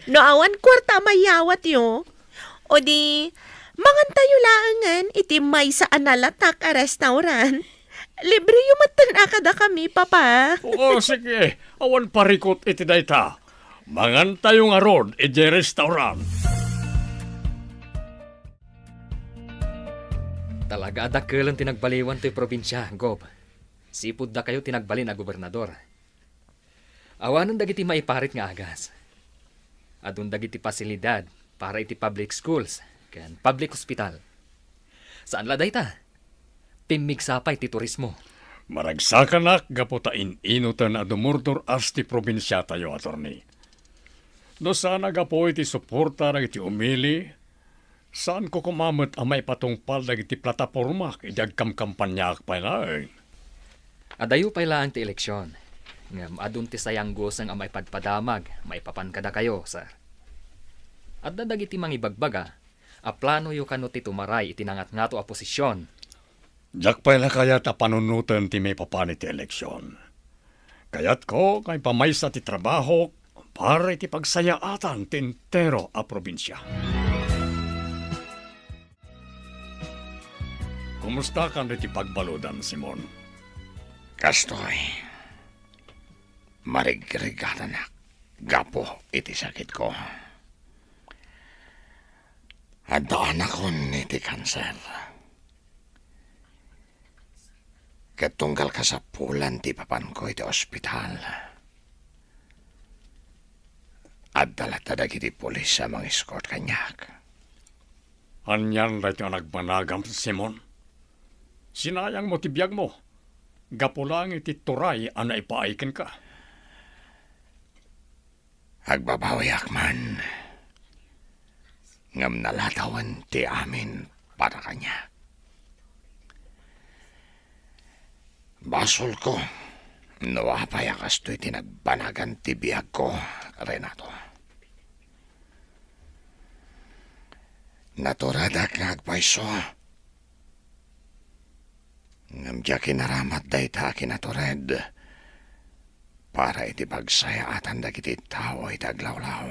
No awan kuarta a mayawatyo, o di, mangantayo laengen iti maysa a nalatak a restaurant. Libreyo metten a kadakami, Papa. Oo, sige. Awan parikut iti dayta. Mangantayo ngarud idiay restaurant. Talaga a dakelen ti nagbaliwan toy probinsia, Gob. Sipud dakayo ti nagbalin a gobernador. Awanen dagiti maiparit nga agas. Adun dagiti pasilidad para iti public schools ken public hospital. Saan la dayta? Pimmigsa pay ti turismo. Maragsakanak gapu ta in-inoten a dumurdur-as ti probinsiatayo, attorney. No saan a gapu iti suporta dagiti umili, saanko koma met a maipatungpal dagiti platapormak idi agkamkampanyaak pay laeng. Adayo pay laeng ti eleksion, ngem adun ti sayangguseng a maipadpadamag maipapan kadakayo, sir. Adda dagiti mangibagbaga a planoyo kano ti tumaray iti nangatngato a posisyon. Diak pay la kayat a panunoten ti maipapan iti eleksion. Kayatko nga ipamaysa ti trabahok para iti pagsayaatan ti entero a probinsia. Kumustakan iti pagbaludan, Simon? Kastoy, marigrigatanak gapu iti sakitko. Adda anakon iti kanser. Ket tunggal kasapulan ti ipapanko iti ospital, adda latta dagiti pulis a mang-escort kaniak. Anian daytoy a nagmanagam, Simon? Sinayangmo ti biagmo gapu laeng iti turay a naipaay kenka. Agbabawiak man, ngem nalatawen ti amin para kaniak. Basolko no apay a kastoy ti nagbanagan ti biagko, Renato. Naturedak nga agpayso. Ngem diak inaramid dayta a kinatured para iti pagsayaatan dagiti tao iti aglawlaw.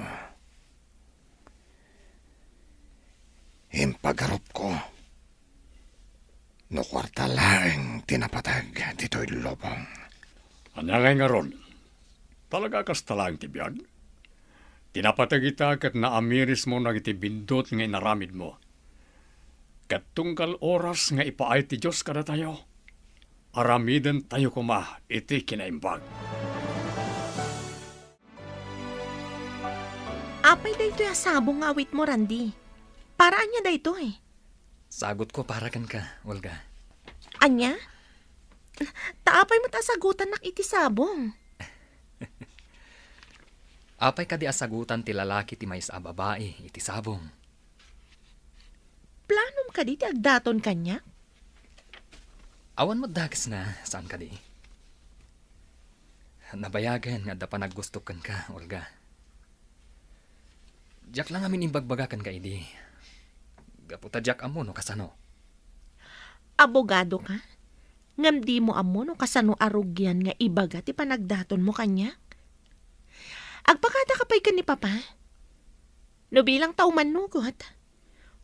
Impagarupko no kuarta laeng ti napateg ditoy lubong. Ania ngay ngarud? Talaga kasta laeng ti biag? Ti napateg ita ket naamirismo dagiti bindut nga inaramidmo. Ket tunggal oras nga ipaay ti Dios kadatayo, aramidentayo koma iti kinaimbag. Apay daytoy a sabong nga awitmo, Randy? Para ania daytoy? Sagutko para kenka, Olga. Ania? Ta apay met a sagutannak iti sabong? Apay kadi a sagutan ti lalaki ti maysa a babai iti sabong? Planom kadi ti agdaton kaniak? Awan met dakesna, saan kadi? Nabayagen nga adda panaggustok kenka, Olga. Diak la ngamin imbagbaga kenka idi. Gapu ta diak ammo no kasano. Abogado ka? Ngem dimo ammo no kasano a rugian nga ibaga ti panagdatonmo kaniak? Agpakadaka pay ken ni Papa? No bilang ta umannugot,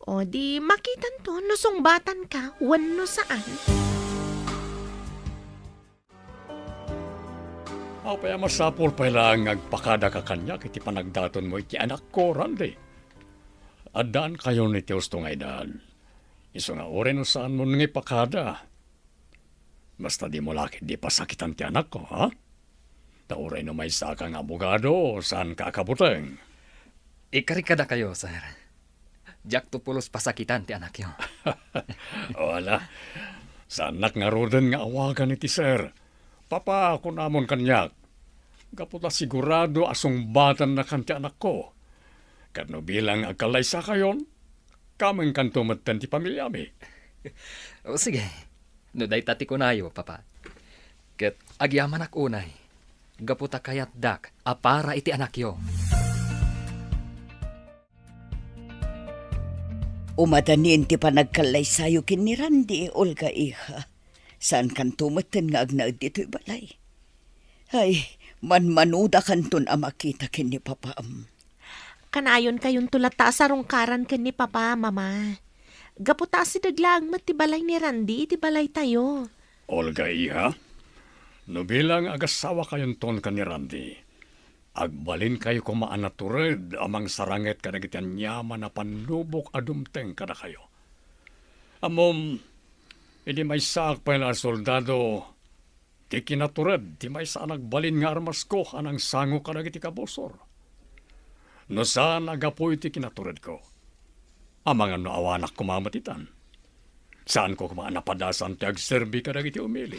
o di makitanto no sungbatanka wenno saan. Apay a masapul pay laeng nga agpakadaka kaniak iti panagdatonmo iti anakko, Randy? Addaankayon iti husto nga edad. Isu nga uray no saanmon nga ipakada, basta dimo la ketdi pasakitan ti anakko, ha? Ta uray no maysaka nga abogado, saanka a kabuteng. Ikari kadakayo, sir. Diakto pulos pasakitan ti anakyo. Wala. Saannak ngaruden nga awagan iti sir. Papa, kunamon kaniak. Gapu ta sigurado a sungbatannakan ti anakko. Ket no bilang agkallaysakayon, kamenkanto metten ti pamiliami. O sige, no dayta ti kunayo, Papa. Ket agyamanak unay, gapu ta kayatdak a para iti anakyo. Umadanin ti panagkallaysayo ken ni Randy, Olga iha. Saankanto metten nga agnaed ditoy balay. Ay, manmanudakanton a makita ken ni Papaam. Kanayonkayon latta a sarungkaran ken ni Papa, Mama. Gapu ta asideg laeng met ti balay ni Randy iti balaytayo. Olga iha, no bilang agasawakayonton ken ni Randy, agbalinkayo koma a natured a mangsaranget kadagiti aniaman a pannubok a dumteng kadakayo. Ammom, idi maysaak pay la a soldado, ti kinatured ti maysa a nagbalin nga armasko a nangsango kadagiti kabusor. No saan a gapu iti kinaturedko, amangan no awanak koma met itan. Saanko koma a napadasan ti agserbi kadagiti umili.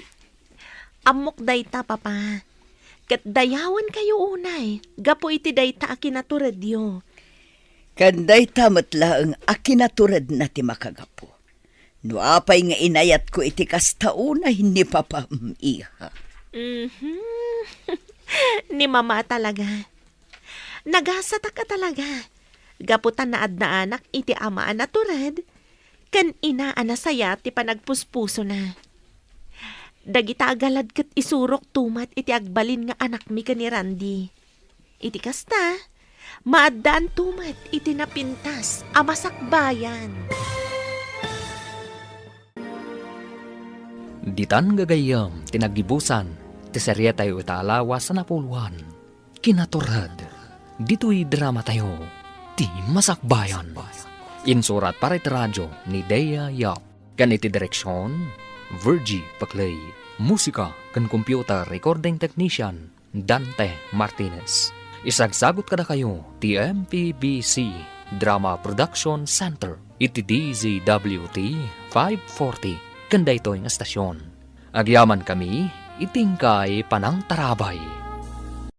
Ammok dayta, Papa. Ket dayawenkayo unay gapu iti dayta a kinaturedyo. Ken dayta met laeng a kinaturedna ti makagapu. No apay nga inayatko iti kasta unay ni Papaam, iha. Mhm. Ni Mama talaga. Nagasatak a talaga. Gapu ta naadnaanak iti ama a natured, ken ina a nasayaat ti panagpuspusona. Dagita a galad ket isurokto met iti agbalin nga anakmi ken ni Randy. Iti kasta, maaddaanto met iti napintas a masakbayan. Ditan gagayyem ti naggibusan ti serietayo ita a lawas a napuloan, Kinatured. Ditoy dramatayo, Ti Masakbayan. Insurat para iti radio ni Dea Yap. Ken iti direksion, Virgie Paclay. Musika ken computer recording technician, Dante Martinez. Isagsagut kadakayo ti M P B C Drama Production Center iti D Z W T five forty ken daytoy nga estasion. Agyamankami iti inkay panangtarabay.